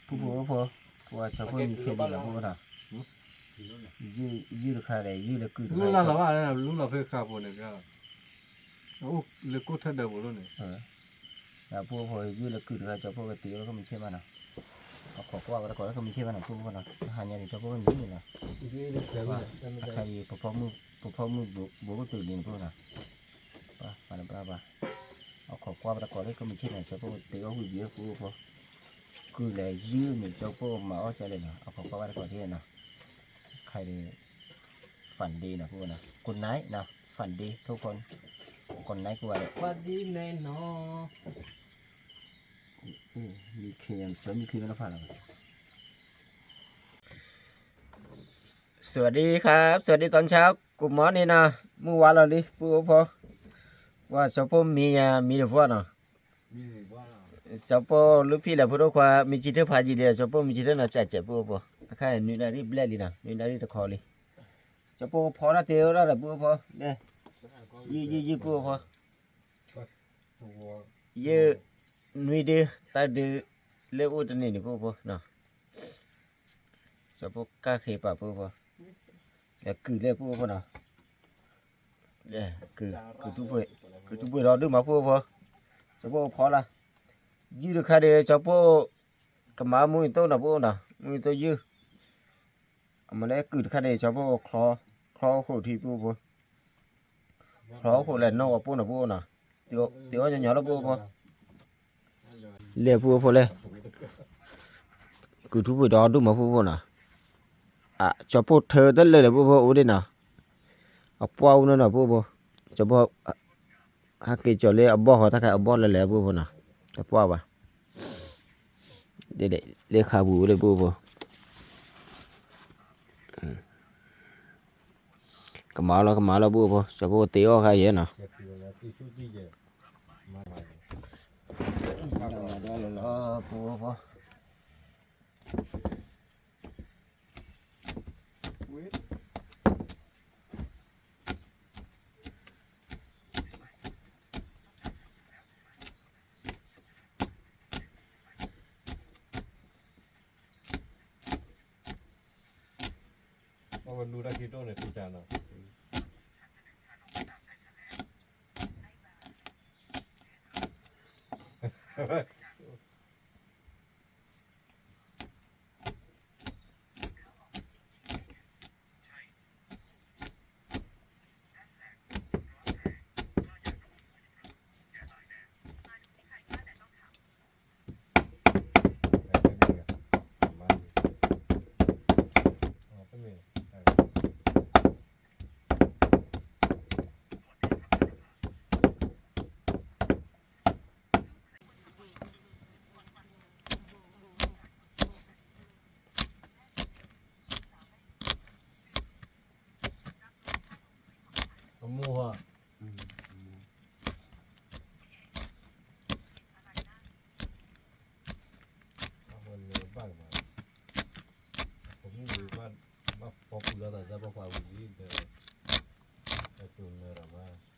ပူဖိဖိ ပှၤဆီဖိမံၤခဲလၢာ်လီၤ ပူဖိနီၤ, ယုၢ်တခါဒီး ယုၢ်လၢကုၢ်တခါ လူလီၤဖဲဃာ်ဖိန့ၣ် လၢကိၢ်ထၢၣ်ဒၢးဖိလီၤန့ၣ်, ပူဖိ ယုၢ်လၢကုၢ်တခါ ကၠီဖိကတ့အီၤကမံၤဆ့ၣ်မးနီၤ, အခီၣ်ကွၢ်ဝဲတကိးလၢကမံၤဆ့ၣ်မးနီၤ ပူဖိနီၤ, တဟါညါန့ၣ် ကၠီဖိကမံၤန့ၣ်လီၤ, အခါအံၤ ပဖီမုၢ်ဘိကတုၤလံန့ၣ် ပူဖိနီၤ ပှၤ ပှၤ ပှၤ အခီၣ်ကွၢ်ဝဲတကိးလၢကမံၤဆ့ၣ်န့ၣ် ကၠီဖိတ့အီၣ်ဝံၤဘံပူဖိ, ကုၢ်လဲၤယုၢ်န့ၣ် ကၠီဖိမၤအီၣ်စဲလဲၣ်နီၤ အခီၣ်ကွၢ်ဝဲတကိးဒ်နီၤ, ခါအံၤ Fun day နီၤ ပူဖိနီၤ good night နီၤ Fun day ထိၣ်ဖိ good night ကိးဂၤဒဲး Fun day နီၤ မံခ့ ကၠီမံခ့မ့ၢ်တဖၣ်လီၤ สวัสดีครับ สวัสดีตอนเช้า Good morning နီၤ, မုၢ်ဝါလီၤလံ ပှၤအိၣ်ဖိ, ပှၤကၠီဖိမံၤယၤမံၤတပှၢ်နီၤ, ကၠီဖိလူဖံလဲၣ်ဖိဒိၣ်ခွါ မံၤဆံထၢၣ်ဖးယံာ်လံ ကၠီဖိမံၤဆံထၢၣ်နီၤ စဲးစဲး ပှၤအိၣ်ဖိ, အခါအံၤနွံနၣ်ရံၣ်ဘျဲၣ်လံနီၤ နွံနၣ်ရံၣ်တခီလံ, ကၠီဖိဖီတၢ်တ့ဝဲဒၣ်ဒီး ပှၤအိၣ်ဖိ, ယုၢ်ယုၢ်ယုၢ် ပှၤအိၣ်ဖိ ယုၢ်နွံဒု တၢ်ဒု လၢအိၣ်တန့ၢ်န့ၣ် ပှၤအိၣ်ဖိနီၤ, ကၠီဖိကၢ်ဃ့ပာ် ပှၤအိၣ်ဖိ, လဲၤကုၢ်လၢ ပှၤအိၣ်ဖိနီၤ, ကုၢ်ထူပှ့ၤဒီးဒုမး ပှၤအိၣ်ဖိ, ကၠီဖိဖီလၢ်, ယုၢ်တခါဒီး ကၠီဖိ ကမၤမူအံၤသိၣ်နီၤ ပှၤအိၣ်နီၤ မူအံၤသိၣ်ယုၢ်, အမ့ၢ်လၢကုၢ်တခါန့ၣ် ကၠီဖိ ချီဃိၣ်ထံ ပှၤအိၣ်ဖိ, ချီဃိၣ်လဲၤနီၢ်ဝဲပှၤနီၤ ပှၤအိၣ်နီၤ, တ့အီၣ်ညီညီလၢ ပှၤအိၣ်ဖိ, လဲၤ ပှၤအိၣ်ဖိလဲၣ်, ကုၢ်ထူပှ့ၤဒီးဒုမး ပှၤအိၣ်ဖိနီၤ, ကၠီဖိထၢတလၢာ်လၢ ပှၤအိၣ်ဖိ အိၣ်ဒံးနီၤ, အပှၢ်အိၣ်နီၤနီၤ ပှၤအိၣ်ဖိ, ကၠီဖိ ဟဲက့ၤကၠီၤလၢအဘီၣ်ဃီ တၢ်ခါအဘီၣ်လၢလဲၤ ပှၤအိၣ်ဖိနီၤ, တပှၢ်ဘၣ်, လၢခါပူၤအိၣ်လၢ ပှၤအိၣ်ဖိ, ကမၤလီၤ ကမၤလီၤ ပှၤအိၣ်ဖိ, ကၠီဖိတ့အီၣ်ခါယဲနီၤ, ပှၤအိၣ်ဖိ အဝဲလူတၢ်ခံတိၢ်န့ၣ် ဖံတၢ်နီၤ, အမိၢ်ဟါ, အဝဲလဲၤဘၣ်ကမၤ, အမိၢ်ဝံၤဘၣ်, ဘၣ်ဖီပူၤလီၤသးစၢ်ဘၣ်ပှၤဝံၤလံဒီး, အတိၢ်နၢၤဒီးဘၣ်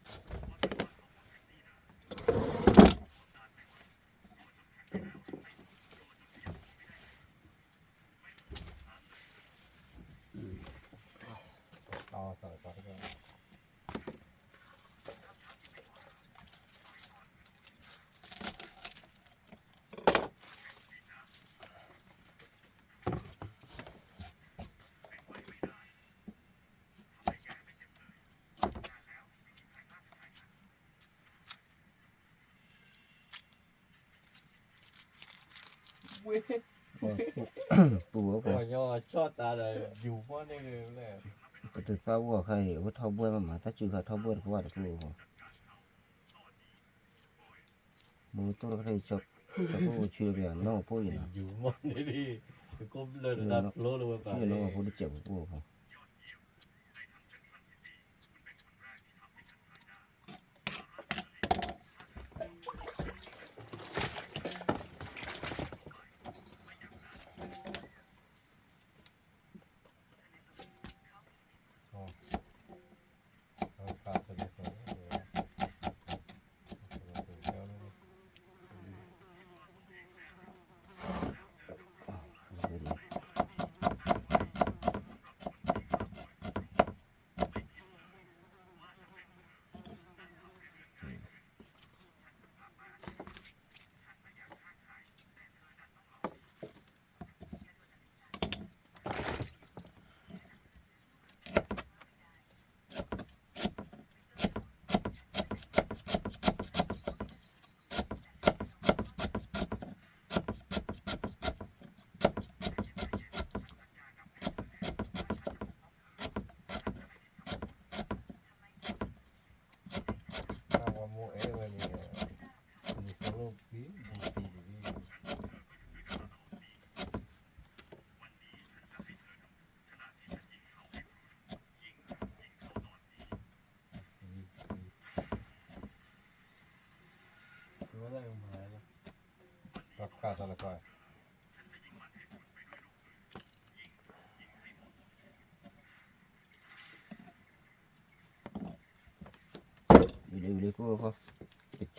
ဝ့ၢ်, ပူဖိ ပတသးဝံၣ်အခါအံၤ အဝဲထီၣ်ဘှဲၣ်မးမး တၢ်စုခါထီၣ်ဘှဲၣ်တကွၢ်တပူဖိ မ့ၢ်တိၢ်တခါအံၤ ဆီခိၣ်အိၣ်ဆူၣ်လၢပယီၤနီၢ်ကဖိအံၤနီၤ နီၢ်ကဖိတစဲးပူဖိ ဝံ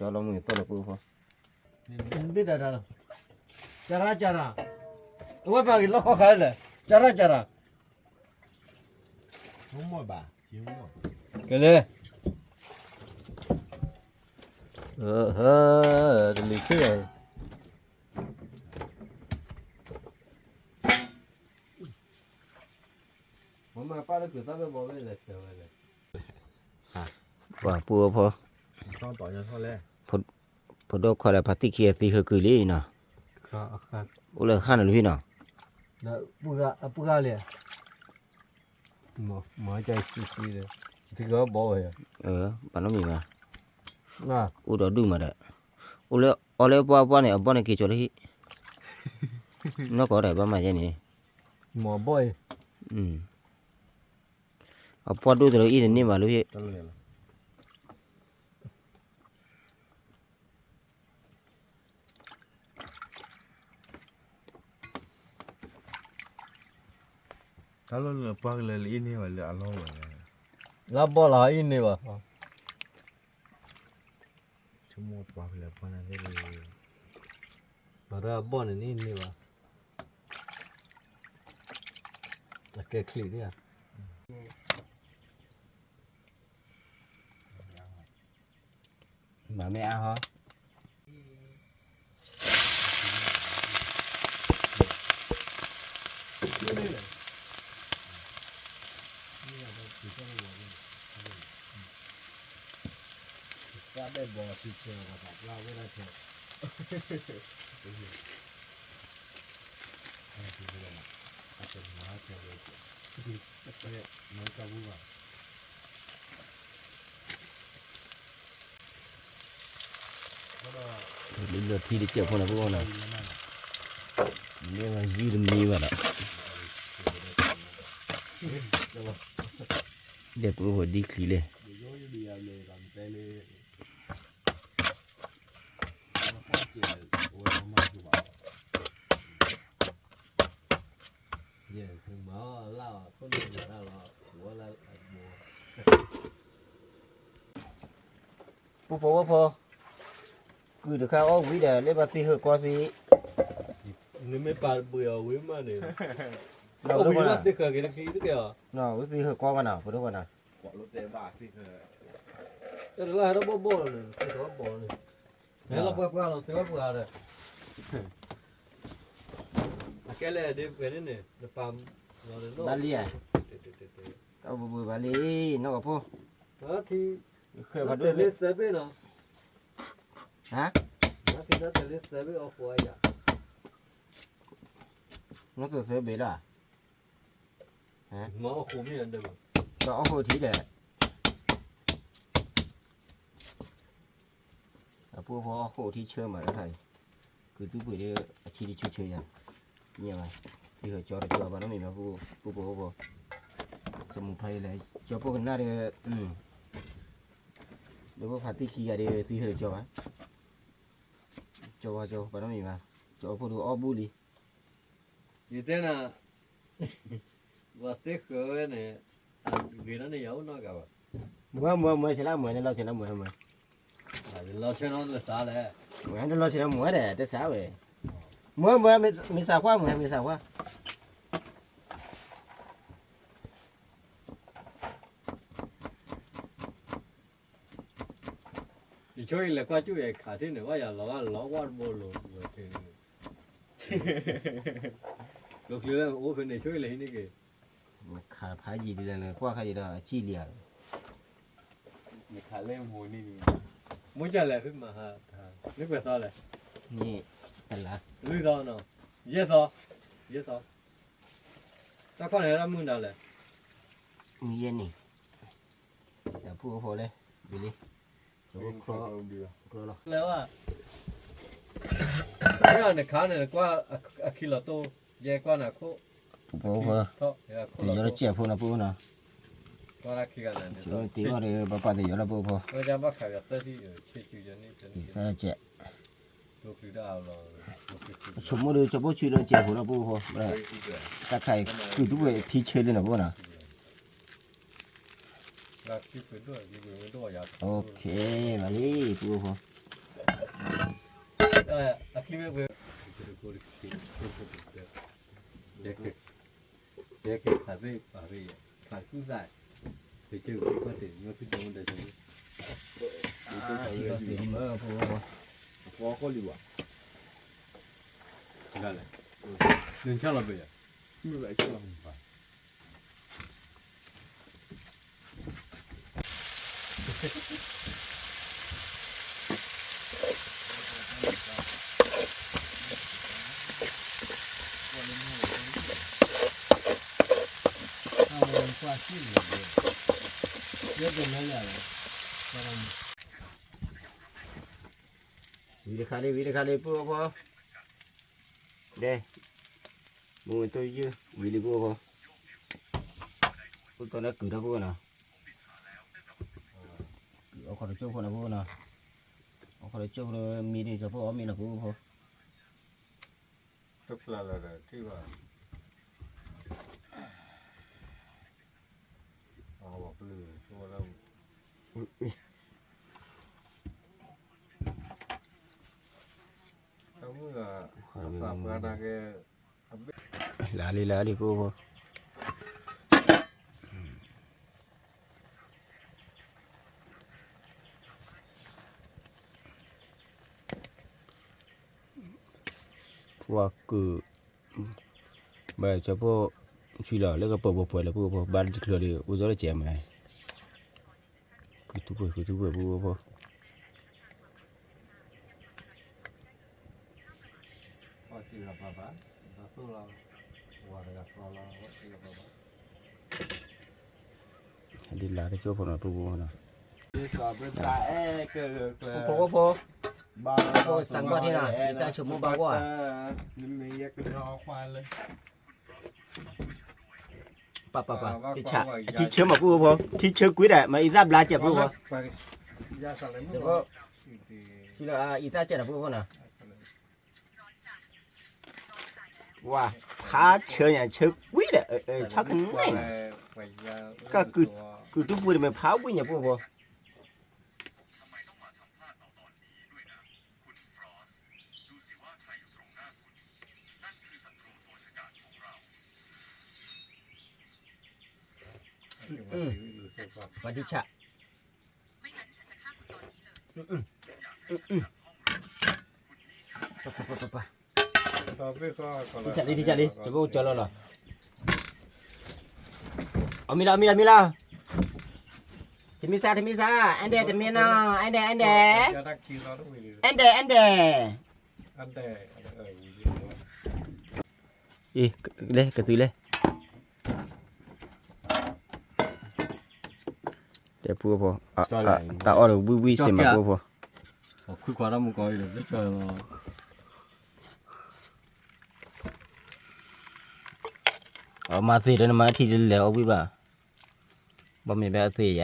ၤလံ ဝံၤလံ ကိၣ်ဖီ, ကကၠီလီၤမုၢ်သီၣ်လီၤကိၣ်ဖီ, ဘ့ၣ်ဒၣ်ဒၣ်လီၤ, ကရၣ်ကရၣ်, အဝဲပှၤက့ၤလီၢ်ခီခါလဲၣ်, ကရၣ်ကရၣ်, ကလဲၤ, တလံၤခ့ၣ် ပှၤပူဖိ, ဖိဒိၣ်ခွါဒီးဖါတံၢ်ခံဂၤသံဟၢကုာ်လံနီၤ, အိၣ်လၢဃၣ်န့ၣ်လၢဖံနီၤ, ပှၤလၢ, ပှၤနီတမံၤဘၣ်, အိၣ်ဒီးဒူၣ်မးဒီး, အိၣ်လၢအီၤလၢပှၢ်ပှၢ်န့ၣ် အဘီၣ်န့ၣ်က့ၤကၠီလၢဟံၣ်, နီၢ်ကီၢ်ဒီးဘၣ်မၤယဲန့ၣ်, အပှၢ်ဒိၣ်တလၢအံၤတန့ၢ်ဘၣ်လၢဟံၣ် တၢ်လီၢ်လၢပှၤကလဲၤလၢအံၤန့ၢ်ဘၣ်လၢအလီၢ်ဝဲ, လၢဘီၣ်လီၤအံၤန့ၢ်ဘၣ်, ဆိကမိၣ်ပှၤကလဲၤပှၤန့ၣ်, မၤတၢ်အဘီၣ်န့ၣ်န့ၢ်န့ၢ်ဘၣ်, အကဲချံးန့ၣ်ဧါ မၤမ့ၢ်အါဟီ, လၢထံတစဲးဖိန့ၣ် ပအိၣ်နီၤ, မ့ၢ်ဝဲယုၢ်တမံၤဘၣ်ဒီး, ဒဲးပအိၣ်ဝဲဒ်ချံးလဲၣ် ပူဖိဝဲဖိ, ကုၢ်တခါအီၣ်ဝံၤဒီး လၢပှၤသံဟၢၣ်ကီသံ, နမ့ၢ်ပာ်တဘှံးအီၤဝံၤမးန့ၣ်, အဝံၤမးသ့ၣ်ဃၢၤက့ၤတချံတက့ၢ်အီၤ, ဝံၤသံဟၢၣ်ကီမးနီၤ ဖိဒိၣ်ဝဲနီၤ, တလၢဟဲထီၣ်ဘီၣ်ဘီၣ်လီၤန့ၣ် သ့ၣ်ထီၣ်ဘီၣ်န့ၣ်, ဟဲလီၤပှၤပှၤလီၤ သ့ၣ်ထီၣ်ပှၤဒီး, အကဲလဲၣ်ဒ်ပှဲၤန့ၣ်န့ၣ် နပာ်လီၤန့ၣ်နီၤ, ဘၣ်လံဧါ, တၢ်ဘှံးဘှံးဘၣ်လံ, နီၢ်ကဖိ, ဃဲၤဖးဒိၣ်လံ, သၢဘ့ၣ်နီၤ, ဟါ, သၢဘ့ၣ်အီၣ်ဃိအယၤ နီၢ်သိးသၢဘ့ၣ်လီၤ, တအီၣ်ဃိးထံဒီး အပူဖိအီၣ်ဃိးထံဆၢမးတခါအံၤ, ကုာ်တူၢ်ပှ့ၤဒီးအထံတဆၢဆၢယၤ, မ့ၢ်ဘၣ်, သံဟၢကၠီတကၠီဘၣ်နီတမံၤဘၣ်, ပူဖိဖိ, စမူဖဲလဲၣ်, ကၠီဖိကနၣ်ဒီး, ဒီးဖိဖးသံခံဂၤဒီးသံဟၢတကၠီဘၣ်, ကၠီဘၣ်ကၠီဘၣ်နီတမံၤဘၣ်, ကၠီဖိဒီးအီၣ်ဘူၣ်လံ ယတဲနၤ, ပှၤသ့ဃၢၤဝဲန့ၣ်, ဂ့ၤနီၢ်န့ၣ်ယၤအိၣ်နီတဂၤဘၣ်, မွဲမွဲမွဲ ဆဲးလၢမွဲန့ၣ်လီၤဆဲးလၢမွဲမွဲ, လီၤဆဲးနီၢ်လၢစးလဲၣ်, မွဲတလီၤဆဲးလၢမွဲဒဲး တစးဝဲ, မွဲမွဲ မ့ၢ်စးခွါမွဲ မ့ၢ်စးခွါ ယဆိအံၤလဲၤကွၢ်ကၠူၣ်ယဲခးထံၣ်န့ၣ် ဘၣ်ယၤလီၤဘၣ်လီၤဝၣ်တဘိလိၤဝဲထံၣ်န့ၣ်, ကျိချံလၢအိၣ်ဖဲန့ၣ်ဆိအံၤလဲၤဟံးန့ၢ်က့ၤ, နခးဖးယံာ်ဒ်လဲၣ် နကွၢ်ခါယံာ်ဒီးအစံၣ်လံဧါ, နခးလၢမိၢ်န့ၣ်, မိၢ်ကလဲၤဖဲမဟါ, မ့ၢ်ပှဲၤသီလဲၣ်, မ့ၢ်တလါ, လွံၢ်သီနီၤ, ယဲၢ်သီ, ယဲၢ်သီ, တၢ်ခီၣ်န့ၣ်ဟဲဒၣ်မုၢ်နၤလဲၣ်, မုၢ်ယဲၢ်န့ၣ်, တၢ်ဖုၣ်အိၣ်ဖိလဲၣ်, ဘံလံ, လၢဝဲ, နခါန့ၣ် နကွၢ်အခံလီၤတိၢ်, ယဲကွၢ်နၤခိၣ်, တယီတစဲးဖိနီၤ ပအိၣ်နီၤ, တယီဒီးပပာ်တယီလီၤပအိၣ်ဖိ, တယီတစဲး, ဆိကမိၣ်ဒီး ကၠီပိၢ်ဆူလၢစဲးဖိနီၤပအိၣ်ဖိ, တၢ်ခါအံၤ ကုာ်တူၢ်ပှ့ၤထံဆၢလံနီၤပအိၣ်နီၤ မ့ၢ်လံ, ပအိၣ်ဖိ, ကဲကဲ, ခးသ့ၣ်ပာ်သ့ၣ်ယဲ, ခးသူၣ်သး, တကဲကဲ, အဖီခိၣ်လံဘၣ်, ဒ်လဲၣ်, နဆၣ်လီၤဘၣ်ယဲ, မ့ၢ်ဘၣ်ဆၣ်လီၤဘၣ် ဝံၤတခါလံ ဝံၤတခါလံ ပှၤဖိ, ဒဲ, မူဝဲတိၢ်ယုၢ် ဝံၤလံပှၤဖိ, ပှၤကိးလၢကုာ်ထီၣ်ပှၤနီၤ, အီၣ်ခီၣ်တကၠိၢ်ဖိနီၤပှၤနီၤ, အီၣ်ခီၣ်တကၠိၢ်ဖိလၢမံဒံး ကၠီဖိအီၣ်မ့ၤနီၤပှၤဖိ, တဖျါလၢၤဒီးထံၣ်ဘၣ် လၢလံလၢလံပှၤဖိ, ပှၤကုာ်, ဘၣ်ကၠီဖိ, ဆံလီၤလၢကပၢၤပှဲၤပှဲၤလၢပှၤဖိ ဘၣ်တချုးဒီး အိၣ်စီတစဲးမး, ကုာ်ထူပှဲၤ ကုာ်ထူပှဲၤပှၤဖိ, ဒ်လၢတကၠိၢ်ဖိနီၤ ပှၤဖိနီၤ, ဖိဖိ, ဖိစၢ်ကွၢ်ထံနီၤ ယတၢ်ဆိကမိၣ်ဘၣ်ဂီၢ်ဧါ, ပၢ်ပၢ်ပၢ်, ထံဆၢမးပှၤဖိ, ထံဆၢကွံာ်ဒၣ် မ့ၢ်အံသၣ်ဘျါစဲးပှၤဖိ, အံသၣ်စဲးနီၤပှၤဖိနီၤ, ဝါ, ဖးဆၢညါ ဆၢကွံာ်ဒီး ဆၣ်ကနဲၣ်န့ၣ်, ကကုာ်တူၢ်ပှ့ၤတမ့ၢ်ဖးဝံၣ်ညါပှၤဖိ, ပှၤဒံဆၣ် ထံဆၣ်လံ ထံဆၣ်လံ ကဘိကၠီလီၤလီၤ, အမံၤလီၤ အမံၤလီၤ မံၤလီၤ, တမံၤစၢ် တမံၤစၢ် အဲၣ်ဒဲး တမံၤနီၤ အဲၣ်ဒဲး အဲၣ်ဒဲး, အဲၣ်ဒဲး အဲၣ်ဒဲး အဲၣ်ဒဲး, အ့ လဲၤကသုးလဲၣ်, တဲဖိအဖိ, တၢ်အီၣ်ဒီးဝံၣ်ဝံၣ်စ့ၢ်မးဖိအဖိ, ခွံခွါတၢ်မူကီၢ်အံၤဒီး အမၤသ့ဒီးနမၤထံၣ်တလဲၤအီၣ်ဝံၣ်ဘၣ်, ဘၣ်မ့ၢ်ဘၣ်အသ့ၣ်ယ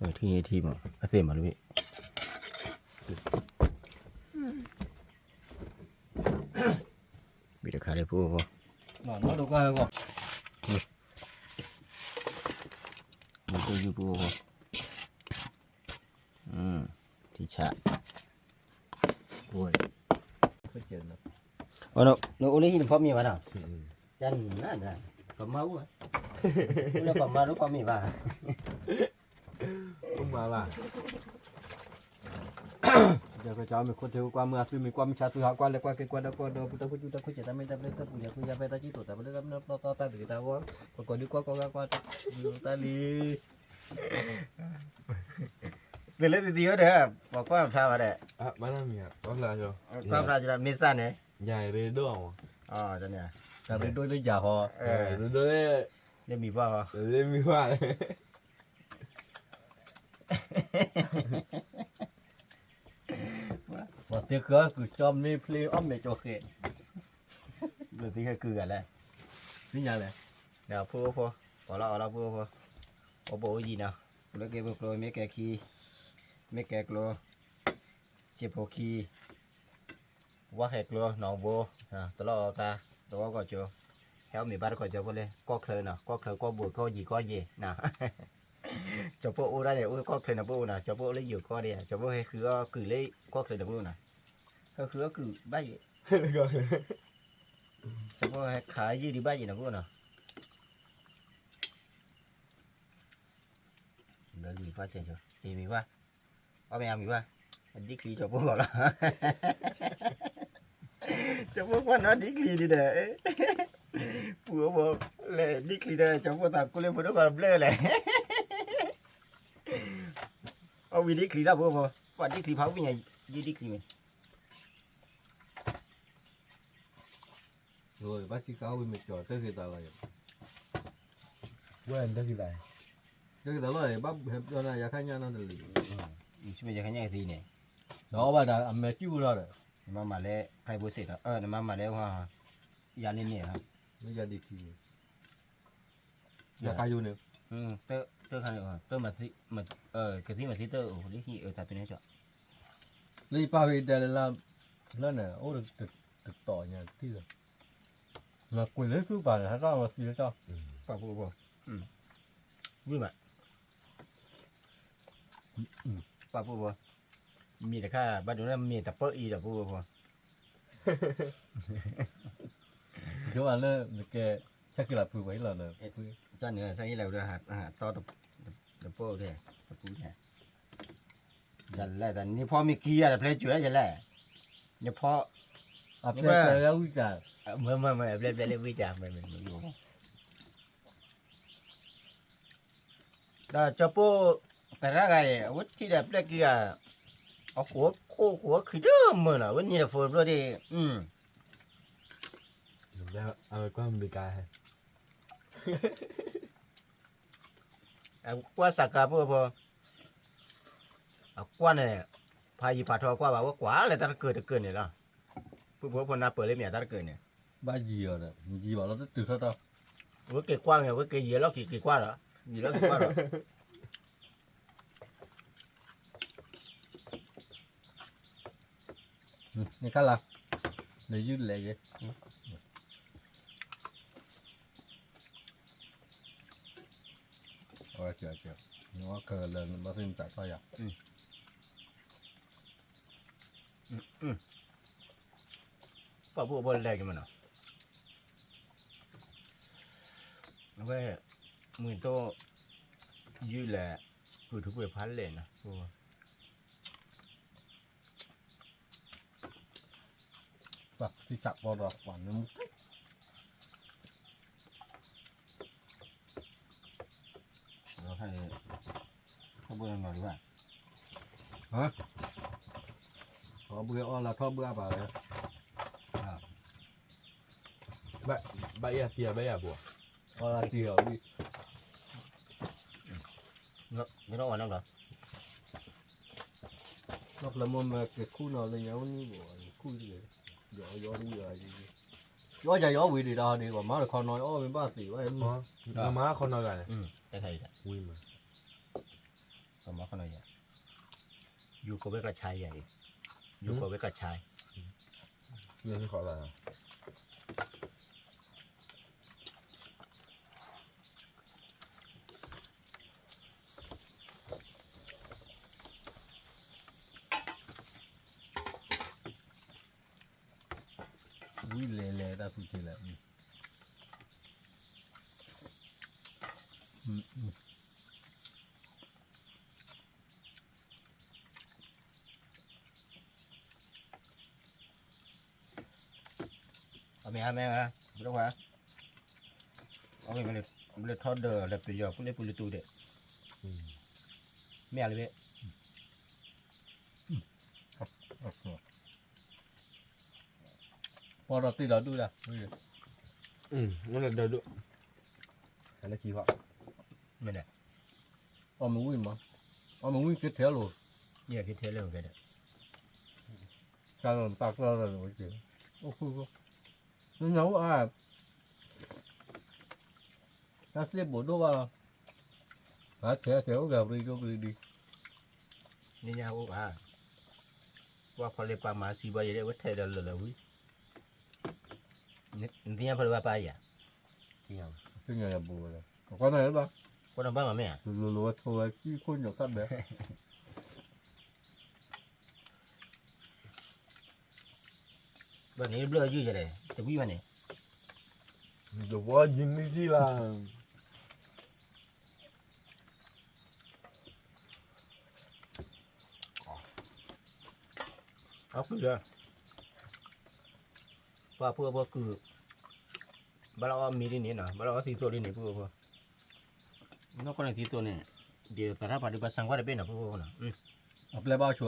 ၤ ထံၣ်ထံၣ်မး အသ့ၣ်မးလၢဘ့ၣ်, ဘ့ၣ်တခါလၢဖိအဖိ, ဖိအဖိ, ထံဆး, နအိၣ်လၢဟံၣ်နဖီမ့ၤဘၣ်နီၤ, ကနၤ, ပမါအိၣ်, အိၣ်လၢပမါလၢဖီမ့ၤဘၣ် အိၣ်မးဘၣ်, ကမ့ၢ်ခိၣ်ထံကွၢ်မုၢ်အသုမ့ၢ်ကွၢ်မုၢ်ဆါသုဟးကွၢ်လဲၤကွၢ်က့ၤကွၢ်ဒီးကွၢ်ဒီး ပူတၢ်ခိၣ်ကၠူတၢ်ခိၣ်စဲးတၢ်မ့ၢ်တၢ်ဘျဲၣ်တၢ်ပူၤယၤခိၣ်ယၤဖဲတၢ်ကံၣ်တိာ်တၢ်ပလၢတၢ်မ့ၢ်တၢ်ပျီသီတၢ်ဘျုးတၢ်ဝီ, ပကိးဒုကွၢ်ကွၢ်ဂၤကွၢ်တၢ်လံ, သုးလၢသံသံဝဲဒီး ပှၤကွၢ်ဖျါဘၣ်ဒီး, ကွၢ်ဖျါမ့ၢ်စၢ်န့ၣ်, တၢ်ရ့ဒိၣ်လၢယၤဟီ, လၢမံၤပှၢ်ဟီ, လၢမံၤပှၢ် ပှၤသ့ဃၢၤကုၢ်ကၠီမ့ၢ်ဖျ့အီၣ်မဲာ်ကၠီဃဲ, ဘျုးသ့ဃၢၤကုၢ်ဂၤလဲၣ်, သ့ၣ်ညါလဲၣ်, ဖိအိၣ်ဖိ, ပှၤလီၤအီၤလီၤဖိအိၣ်ဖိ, အိၣ်ဘိၣ်အိၣ်ယံၤနီၤ, ပူၤလၢကဲဖိကျိ မ့ၢ်ကဲခံ, မ့ၢ်ကဲကျိ, စ့ဖိခံ ဝါဃဲၤကျိ နီၢ်ဘိ, တလီၢ်အီၤကျါ, တဝီကီၢ်ကၠိ, ဟဲအီၣ်မ့ၤဘၣ်တခီကၠီဖိလၢ ကီၢ်ချၢနီၤ, ကီၢ်ချၢကီၢ်ဘိၣ်ကီၢ်ယံၤကီၢ်ယဲၢ်နီၤ, ကၠီဖိအိၣ်ဒၣ်န့ၣ် အိၣ်ကီၢ်ချၢန့ၣ် ပအိၣ်နီၤ, ကၠီဖိအိၣ်လၢယိၤကီၢ်ဒၣ်, ကၠီဖိဟဲဃုအီၣ်ကုၢ်လၢကီၢ်ချၢန့ၣ် ပအိၣ်နီၤ, ဟဲဃုအီၣ်ကုၢ်ဘၣ်ယဲၢ်, ကၠီဖိဟဲခးယုၢ်ဒံးဘၣ်ယဲၢ်နီၤ ပအိၣ်နီၤ, မံၤပှၢ်, အမံၤပှၢ်, အဒံၣ်ချံကၠီဖိဂီၢ်လီၤ, ကၠီဖိကွၢ်နီၣ်ဒံၣ်ချံဒံးဒီး, ပူၤအိၣ်ဖိ, လဲၤဒံၣ်ချံဒီး ကၠီဖိသးကိးလၢဖိဒိၣ်ဃီဘျၢလဲၣ်, အီၣ်ဝံၤဒံၣ်ချံလီၤဖိဖိ, ပှၤဒံၣ်ချံဖးဝံၣ်ညါ, ယံၢ်ဒံၣ်ချံမ့ၢ် ဘၣ်စံးကါဝံၤမ့ၢ်ကၠီၤတၢ်ဂ့ၤသးလီၤ, ဝဲတၢ်ဂ့ၤသး, တၢ်ဂ့ၤသးလီၤ, ဘၣ်ဟဲပျီနၤယၤခါညါနီတလံၤ, ယၤခါညါကသံန့ၣ်, ဒီးအီၣ်ဘၣ်ဒီးအမဲာ်ကၠူၣ်လီၤဒီး, နမၤမၤလၢ ဖဲဘိစ့ၣ်ဒီး နမၤမၤလၢ ယၤန့ၣ်န့ၣ်, ယၤဒံးခံန့ၣ်, ယၤခါယိန့ၣ်, တၢ်ခါန့ၣ်, ကသံၣ်မၤသံတၢ်အိၣ်လၢဟံၣ် အၢ တၢ်ပ့ၤန့ၣ်ကၠီ လၢယပၢ်ဖဲအံၤဒဲးလၢလၢ်, လၢန့ၣ် အိၣ်တတီၤညါတထံၣ်လၢ, နကွံာ်လၢသူၣ်ပာ်န့ၣ် ဟဲထီၣ်မၤသံလၢကၠီ, ပှၤဖိဖိ, ဝံၤမး, ပှၤဖိဖိ, မ့ၢ်တခါ ဘၣ်ဒိန့ၣ်မ့ၢ်တပၢၢ်အံၤဒီးဖိဖိဖိ ဒိၣ်ဘၣ်လၢနကဲ ဆၢက့ၤလီၤပှ့ၤဝဲအံၤလီၤ, တၢ်န့ၣ် ဆၢက့ၤလီၤပှ့ၤ သီတပိၢ်ဒဲး, တပူၤဒဲး, ယလဲၣ် တၢ်နဖီမ့ၢ်ကံယၤတဖျဲကၠွဲယလဲၣ်, နဖီ, အဖျဲကၠွဲဝံၣ်တၢ်, မ့မ့မ့ အဖျဲဖျဲလၢဝံၣ်တၢ်, မ့မ့မ့ ဒီးကၠီပိၢ် တရၣ်ဂၤအံၤ အဝဲထံၣ်ဒီးပျဲၢ်ကံဂၤ, အဃိခိၣ်ဃိခံတမုာ်နီၤ အဝဲန့ၣ်ဒီးဖိတဘျီဒ်, အဝဲကွၢ်မုၢ်ကါ, အကွၢ်စးကါဖိဖိ, အကွၢ်န့ၣ်, ဖးယံၤဖးထီအကွၢ်ဘၣ် အဝဲကွၢ်လၢတၢ်တကၢၢ်တကၢၢ်န့ၣ်လီၤ, ပုၢ်ဖိဖိနၢ်ပၢၢ်လၢမ့ၢ်တၢ်တကၢၢ်န့ၣ်, ဘၣ်ယံၤအီၤဒီး ယံၤဘၣ်လီၤတတုၤထီၣ်ထီၣ်, အဝဲက့ၤကွၢ်မ့ၢ် အဝဲက့ၤယံၤလီၢ်ခံက့ၤကွၢ်ဒီး, ယံၤလီၢ်ခံကွၢ်ဒီး နခါလၢ, နယုၢ်လဲၤယဲ, အဝဲကဲ, နဝဲခဲလၢာ် နဘၣ်သ့ၣ်နတၢ်ထီၣ်ယၤ, ပှၤဖိဖိလဲၤက့ၤမးနီၤ, အဝဲ, မုၢ်တိၢ်, ယုၢ်လဲၤ, ကုၢ်ထူကွဲၤဖးလဲၣ်နီၤ, ပှၤသံစးပီဒီးပှၤနမုၢ်, ခီဘိနီၤဒံးဘၣ်, အီၣ်ဘှံးအီၣ်လၢထီၣ်ဘှံးအပၢ်ဝဲ, ဘၣ်ယၤတံၢ်ဘၣ်ယၤဘိ, အီၣ်လၢတံၢ်အီၤဝံၤ, နီၢ်ဖျၢၣ်မိၢ်မၢက့ၤခူၣ်နီၤလၢညါအိၣ်နံၣ်ဘိ, ခူၣ်တဂ့ၤ, ယီယီဒ်ယီ, ယီယၤယီဝံၤဒံးတၢ်ဟီဒံး ပှၤမၤတခီနီၤ ယအီၣ်မ့ၢ်ဘၣ်သ့ၣ်ဝဲ, မၤခီနီၤဂၤန့ၣ်, ဝံၤမး, ပှၤမၤခီနီၤယၤ, ယိၤကိးဝဲကဆါယၤ, ယိၤကိးဝဲကဆါ ဝံၤလဲၤလဲၤတၢ်ဖုက့ၤလဲၣ်, အမ့ၢ်အမ့ၢ်, ဘျီထီၣ်ဒၢးလဲၤပယီၤ ပူၤလ့ပူၤလ့တူၢ်ဒဲး, မ့ၢ်အလၢဘ့ၣ် ပီၢ်ဒီးတ့ၢ်ဒီးဒူၣ်ဒၣ်, ဒၣ်ဒူၣ်, မ့ၢ်န့ၣ်, အီၣ်မ့ၢ်ဝံၣ်မး, အီၣ်မ့ၢ်ဝံၣ်က့ၤထဲလိၤ, ယက့ၤထဲလိၤကဲဒီး, တၢ်လီၢ်တၢ်ကျီလီၤ, အိၣ်ဃု, နညါအိၣ်အါ, တၢ်သ့ၣ်ဘိးဒိၣ်ဘၣ်လီၤ, အထဲထဲအိၣ်ဂၤပရံဒိၣ်ပရံဒံ, နညါအိၣ်အါ, ပှၤဖီလ့ပာ်မၤစံးဘၣ်ယဲဒၣ် ဝဲထဲဒီးလၢာ်လၢာ်ဝံၤ, နသ့ၣ်ညါဖီလ့ပာ်ယၤ, သ့ၣ်ညါယၤဘိဝဲလီၤ, ကွၢ်နၤလၢဘၣ်, ကွၢ်နၤဘၣ်မးမ့ၢ်ဧါ, လိၤလိၤဝဲထိဝဲကံၢ်ခိၣ်ညိးခၣ်ဘဲ ဘၣ်န့ၣ်ဘျၢယုၢ်ယဲလဲၣ် တဝံၣ်ဘၣ်န့ၣ်, ယဝီယံၤမံၤစံလၢ, အီၣ်ကုၢ်လၢ, ပှၤဖိအဖိကုၢ်, ဘၣ်လၢအီၣ်မံၤလံန့ၣ်နီၤ ဘၣ်လၢအီၣ်သံသိလံန့ၣ် ဖိအဖိ, နီၢ်ကီၢ်န့ၣ်သံသိန့ၣ်, ဒ်သရၣ်ပှၤဒုးပှၤစၢၤကွၢ်တဘ့ၣ်နီၤ ဖိအဖိနီၤ, အပျဲၢ်ဘၣ်အီၣ်ဆိး, သ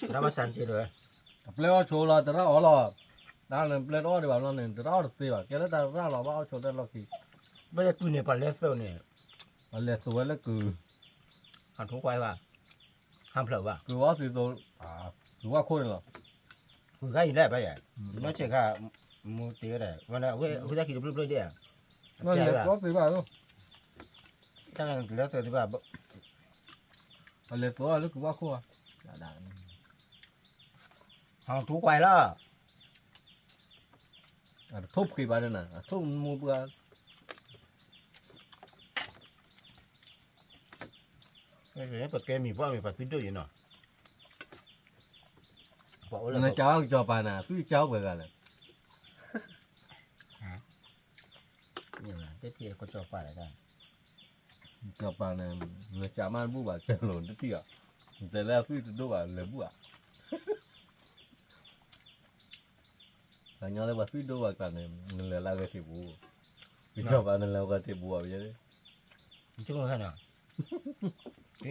ရၣ်ဘၣ်စၢၤက့ၤလီၤ, အပျဲၢ်အီၣ်ဆိးလီၤ သရၣ်အီၣ်လီၤ, တၢ်န့ၣ်ပျဲၢ်တအီၣ်ဒံးဘၣ်လီၤန့ၣ် သရၣ်အီၣ်တသ့ဘၣ် ကဲလၢတၢ်သရၣ်လီၤ ဘၣ်အီၣ်ဆိးတၢ်လီၢ်ခံ, ဘၣ်လၢကုၢ်န့ၣ် ပှၤလဲၤသိးန့ၣ်, ပှၤလဲၤသိးဝဲလၢကုၢ်, ဟးထိခွါဘၣ်, ဟးဖျၢၣ်ဘၣ်, ကုၢ်ဝီသံသိ, ကုၢ်ဝီခိၣ်န့ၣ်လီၤ, ကုၢ်ခါအံၤလဲၣ်ဘၣ်ယဲ, နီၢ်ဆဲးခါ, မူတ့ၢ်ဝဲဒၣ် ဝဲဒၣ်ဝဲအဝဲသ့ၣ်ခံတဖျၢၣ်ဖျၢၣ်ဒ်, လဲၤသိးသ့ဘၣ်, တၢ်လဲၤသိးသ့ဘၣ်, ပှၤလဲၤသိးလၢကုၢ်ဝီခိၣ်, ဟးထိခွါလီၤ, အထိၣ်ဖှံဘၣ်န့ၣ် အထိၣ်မူပှၤ, ပကဲမံၤပှၢ်မံၤပှၤသုဒိၣ်ယံၤနီၤ, နကၠီကစီၤပၤန့ၣ် သုကၠီပှဲၤဂၤလဲၣ်, တထံၣ်ကစီၤပၤလဲၣ်, ကစီၤပၤန့ၣ် နကၠီမးတဘူၣ်ဘၣ် ကၠီလိၤတထံၣ်အီၤ, နတဲလၢအသုတဒိၣ်ဘၣ်လဲၤဘူၣ်ဧါ ပှၤကညီလၢပှၤသွံၣ်ဒိၣ်ဝဲကျါန့ၣ် နလဲၤလၢအဂဲၤထံးပူၤ, ကစီၤပၤနလဲၤဂဲၤထံးပူၤဘၣ်ယဲ,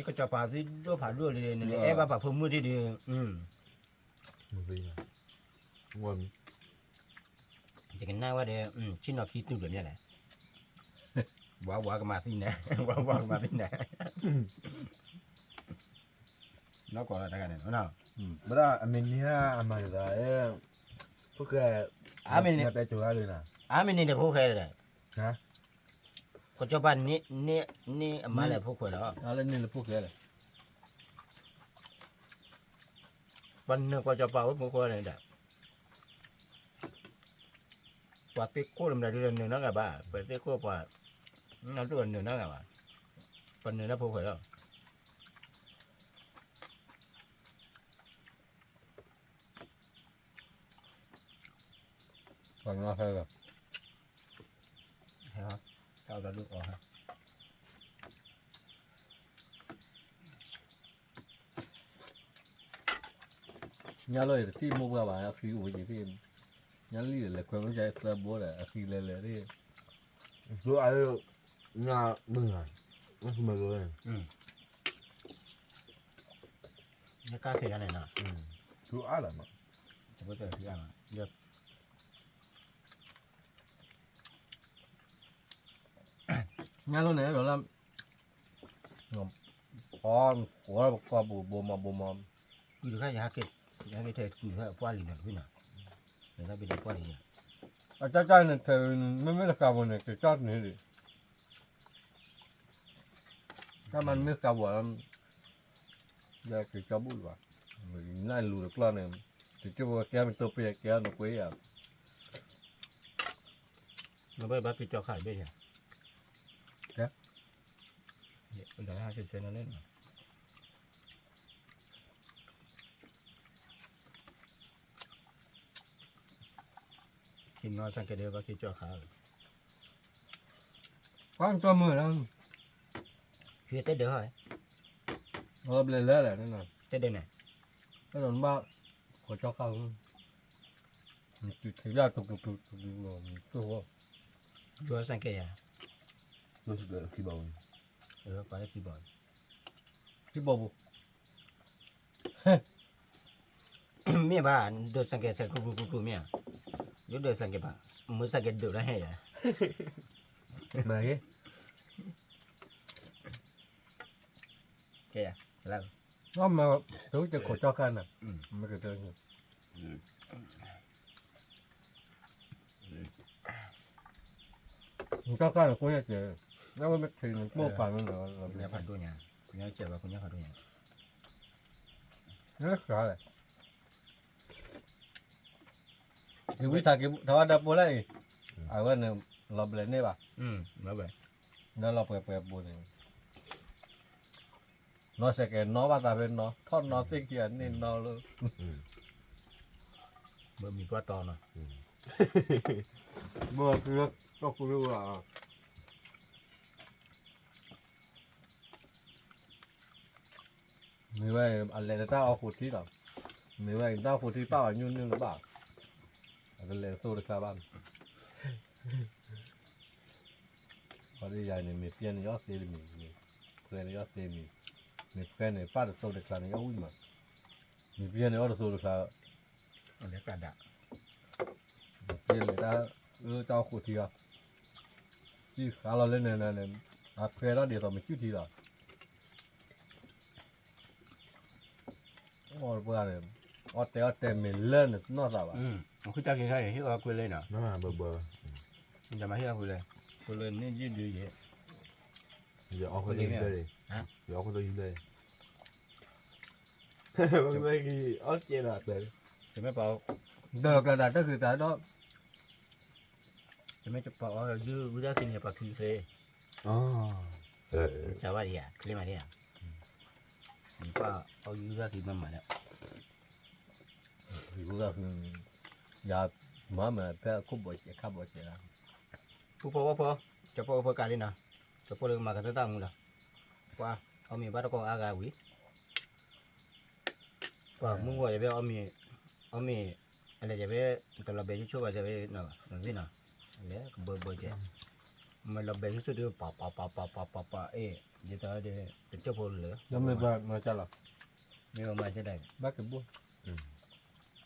ကစီၤပၤသုဒိၣ်ဖးဒိၣ်လံ နလဲၤအဲၣ်ဘၣ်ပှၤဖိမုၣ်ထံၣ်ဒီး, ယကနၣ်ဝဲဒီး ဆ့ၣ်နီၤခံတူာ်ဒီးမ့ၢ်လဲၣ်, ဝါဝါကမၤသံန့ၣ်, ဝါဝါကမၤသံန့ၣ် နီၢ်ကီၢ်လၢတဂၤန့ၣ်, ဘၣ်ဒၣ်အမ့ၢ်န့ၢ်အမၤတဂၤ, ဖိၣ်ဃဲ, အမ့ၢ်န့ၢ်, အမ့ၢ်န့ၢ်ဒီးဖိၣ်ဃဲဒီး, ကစီၤပၤန့ၢ်, န့ၢ်အမါလဲၤဖိၣ်ဃဲလီၤ, န့ၢ်လၢဖိၣ်ဃဲလီၤ, ပှၤနၢၤကစီၤပၤဝဲဖိၣ်ဃဲန့ၣ်ဒီး ပှၤသ့ၣ်ခိၣ်လၢမတၤဒုးနၢၤနီတဂၤဘၣ်, ပှၤသ့ၣ်ခိၣ်ပှၤ, နတူၢ်နၢၤနီတဂၤဘၣ်, ပှၤနၢၤလၢဖိၣ်ဃဲလီၤ. ပှၤနၢၤဖဲလီၤ, ဟဲ, တၢ်ဒိၣ်အီၤဟဲ ညါလီၤအံၤတထံၣ်မိၢ်ပှၢ်ဘၣ် အဖံအိၣ်ယံၤသ့ၣ်, ညါလံလဲၤခွဲမုၢ်ကသၢဘိဒီး အဖံလဲၤလဲၤသ့ၣ်, ညါမုၢ်, မုၢ်, မုၢ်, မုၢ်, ကါခဲယါန့ၣ်နီၤ, သူအါလၢၤမး, တပတၢၢ်သူအါမး, ညါလီၤန့ၣ်ဒီးလၢ အီ ကိးပကီၢ်ပူၤ ဘိမးဘိမး, ကွံာ်တခါယဟဲက့ၤ, ယဟဲက့ၤထဲကွံာ်တခါပှၢ်လံၤနီၤတဖုနီၤ, ယသးဘ့ၣ်ဒီးပှၢ်လံၤနီၤ, အတၢ်တၢ်န့ၣ်ထဲ မ့မ့ၢ်တဃာ်ပူၤန့ၣ် ကကၠီၣ်န့ၣ်ဒံး, တၢ်မၤနမ့ၢ်ဃာ်ပူၤလီၤ, ယကကၠီၣ်ဘူၣ်လၢၤဘၣ်, နလူၤတကျီၢ်န့ၣ်, တကၠိၢ်ပကဲမ့ၢ်တိၢ်ပ့ၢ်ကဲအီၤနကွ့ယၤ, နဘၣ်ဘၣ်ကကၠီၣ်ခါတဘ့ၣ်ယၤ, ကဲ, ဒ်ဟဲက့ၤဆဲးနၤလၢ က့ၤနီၢ်စၢ်ကဲဒဲးဘၣ်က့ၤကၠီၣ်ခါ, ပှၤကၠီၣ်မုၢ်လီၤ, ယတဲဒၢးဟီ, အဘျဲၣ်လၢလဲၣ်, တဲဒၢးန့ၣ်, အဲၣ်ဒိးနဘၣ်, ကၠီၣ်ခါ, တုၤထဲဒၣ်တပူၤတပူၤတပူၤ, ယိၤစၢ်ကဲယၤ, ယိၤစၢ်ကဲခံဘီ, ပှၤလၢခံဘီ, ခံဘီပူၤ မ့ၢ်ဘၣ်, ဒိးစဲးကဲးစဲးကျူကျူကျူကျူမ့ၢ်ဧါ, ယဒိးစဲးကဲးဘၣ်, မ့ၢ်စဲးကဲးဒိးလၢဟဲယၤ, မ့ၢ်ဂ့ၤ, ကဲယၤ, လၢ, မ့ၢ်တဝံၣ်တခိးကၠီၣ်ခါန့ၣ်, မ့ၢ်ကတၢၢ် ကၠီၣ်ခါန့ၣ် ကိးညါကဲ, လၢဝဲမ့ၢ်ထံးန့ၣ် ပိၢ်ပာ်မ့ၢ်လီၤ, ကိးညါဖးဒိၣ်ညါ, ကိးညါကဲဘၣ် ကိးညါဖးဒိၣ်ညါ, လၢဃာ်လဲၣ်, ကဝံထးက့ၤထီၣ်ဝဲဒီးပိာ်လၢအံၤ, အဝဲန့ၣ် လီၤဘျဲးန့ၢ်ဘၣ်, လၢလီၤပှဲၤပှဲၤပိာ်န့ၣ် နီၢ်စဲးကဲးနီၢ်ဘၣ်သးဖဲနီၢ်, ထီၣ်နီၢ်သ့ၣ်ခံဂၤန့ၣ်နီၢ်လၢ, ဘၣ်မံၤပှၢ်တီနီၤ, ဘၣ်က့ၤလၢ, မ့ၢ်ဝဲအံၤ အလဲၤလၢတၢ်အီၣ်ဃိးထံလီၤ, မ့ၢ်ဝဲအံၤ တၢ်အီၣ်ဃိးထံပာ်အီၤညိၣ်န့ၢ်လၢၤဘၣ်, အကလဲၤတသိတခါဘၣ်, ခီဒ်ယၤန့ၣ် မ့ၢ်ပျဲန့ၣ် ယအီၣ်သ့တမံၤ, မ့ၢ်ဖှဲန့ၣ် ယအီၣ်သ့မံၤ, မ့ၢ်ဖှဲန့ၣ် ပာ်တသိတခါန့ၣ် ယအီၣ်ဝံၣ်မး, မ့ၢ်ပျဲန့ၣ် အီၣ်တသိတခါ, မ့ၢ်ပျဲန့ၣ် တၢ်အီၣ်ဃိးထံလီၤ, စံၣ်ဃါလီၤလၢန့ၣ်န့ၣ်, အဖှဲထီၣ်ဒ်သိးမ့ၢ်ကုၢ်ထံလီၤ အီၣ်ပှၢ်န့ၣ်, အီၣ်တဲအီၣ်တဲမ့ၢ်လၢနနီၢ်သးဘၣ်, အဃိတၢ်က့ၤခါအံၤ ဟ့ၣ်အီၣ်ကွံာ်လၢနီၤ, ဘၣ်ဘၣ်, ယမၤဟ့ၣ်အီၣ်ကွံာ်လၢ, ကွံာ်လၢန့ၣ်ယုၢ်ဒုးယဲ, ယအီၣ်ခိၣ်သ့ၣ်ယုၢ်လၢ, ယအီၣ်ခိၣ်သ့ၣ်ယုၢ်လၢ, အီၣ်ကဲလီၤ, တမ့ၢ်ပှၤ, ဒီးကဒၣ်တၢ်ဃုာ်သးဒီး တမ့ၢ်ပှၤအီၣ်ယုၢ်ဝံသးစူၤန့ၣ် ပှၤခံချ့, စးဝါဒံးဧါ ချ့မးဒံးဧါ, ပှၤအီၣ်ယုၢ်ဝံသးစူၤမးမးလၢ, ယၤမၤမးဖဲအခိၣ်ဘီစဲးခါဘီစဲးလီၤ, ပူဖိဝဲဖိ, ကၠီဖိဝဲဖိကးလံနီၤ, ကၠီဖိလၢကမၤကတၢၢ်တၢ်မူလီၤ, ပှၤအီၣ်မ့ၤဘၣ်တကိးအါဂၤဝံၤ ပှၤမုၢ်ဂီၤယဖဲအီၣ်မ့ၤ, အီၣ်မ့ၤ, အလဲၤယဖဲ, တလီၤဘဲဆူၣ်ဆူၣ်ဘၣ်ယဖဲ, မ့ၢ်နီၤ, လဲၤကဘၢဘၢကဲ, မ့ၢ်လီၤဘဲဆူၣ်ဆူၣ်ဒီး ပၤပၤပၤပၤပၤပၤအ့ၣ်, ယတၢ်ဒီး တကၠိၢ်ဖိလၢ, မ့ၢ်ဘၣ်မၤကၢ်လီၤ, မ့ၢ်ဘၣ်မၤကၢ်ဒၣ်, ဘၣ်ကဘိၣ်,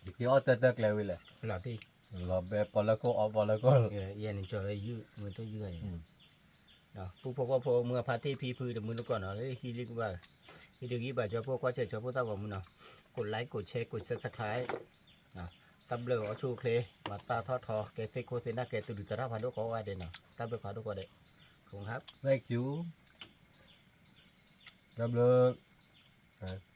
ယက့ၤအီၣ်တၢ်တၢ်ကျဲဝံၤလဲၣ်, လီၤဘဲပီၤလၢခိၣ်အီပီၤလၢခိၣ်, ယဲန့ၣ်ကၠီလၢယုၢ်, မ့ၢ်တယုၢ်ဂၤအံၤ ပူဖိဝဲဖိမုၢ်အဖါတံၢ်ဖံဖုတမုၢ်တကိးနီၤ လၢဟံးလံကဘၣ်, ဟံးဒုးဂံၢ်ဘၣ်ကၠီဖိကွၢ်စဲးကၠီဖိသၣ်ဂီၤမုၢ်နီၤ, ကိးlike ကိးshareကိးsubscribe, တၢ်ဘျုးအီၣ်ဆူၣ်အိၣ်ချ့, မၤတၢ်ထီၣ်ထီ ကဲသ့ၣ်ခိၣ်သ့ၣ်နၢ်ကဲ တုၤဒုးတၢ်ထီၣ်ဖးဒိၣ်ကိးဂၤဒဲးနီၤ, တၢ်ဘျုးဖးဒိၣ်ကိးဂၤဒဲး, ခ တၢ်ဘျုး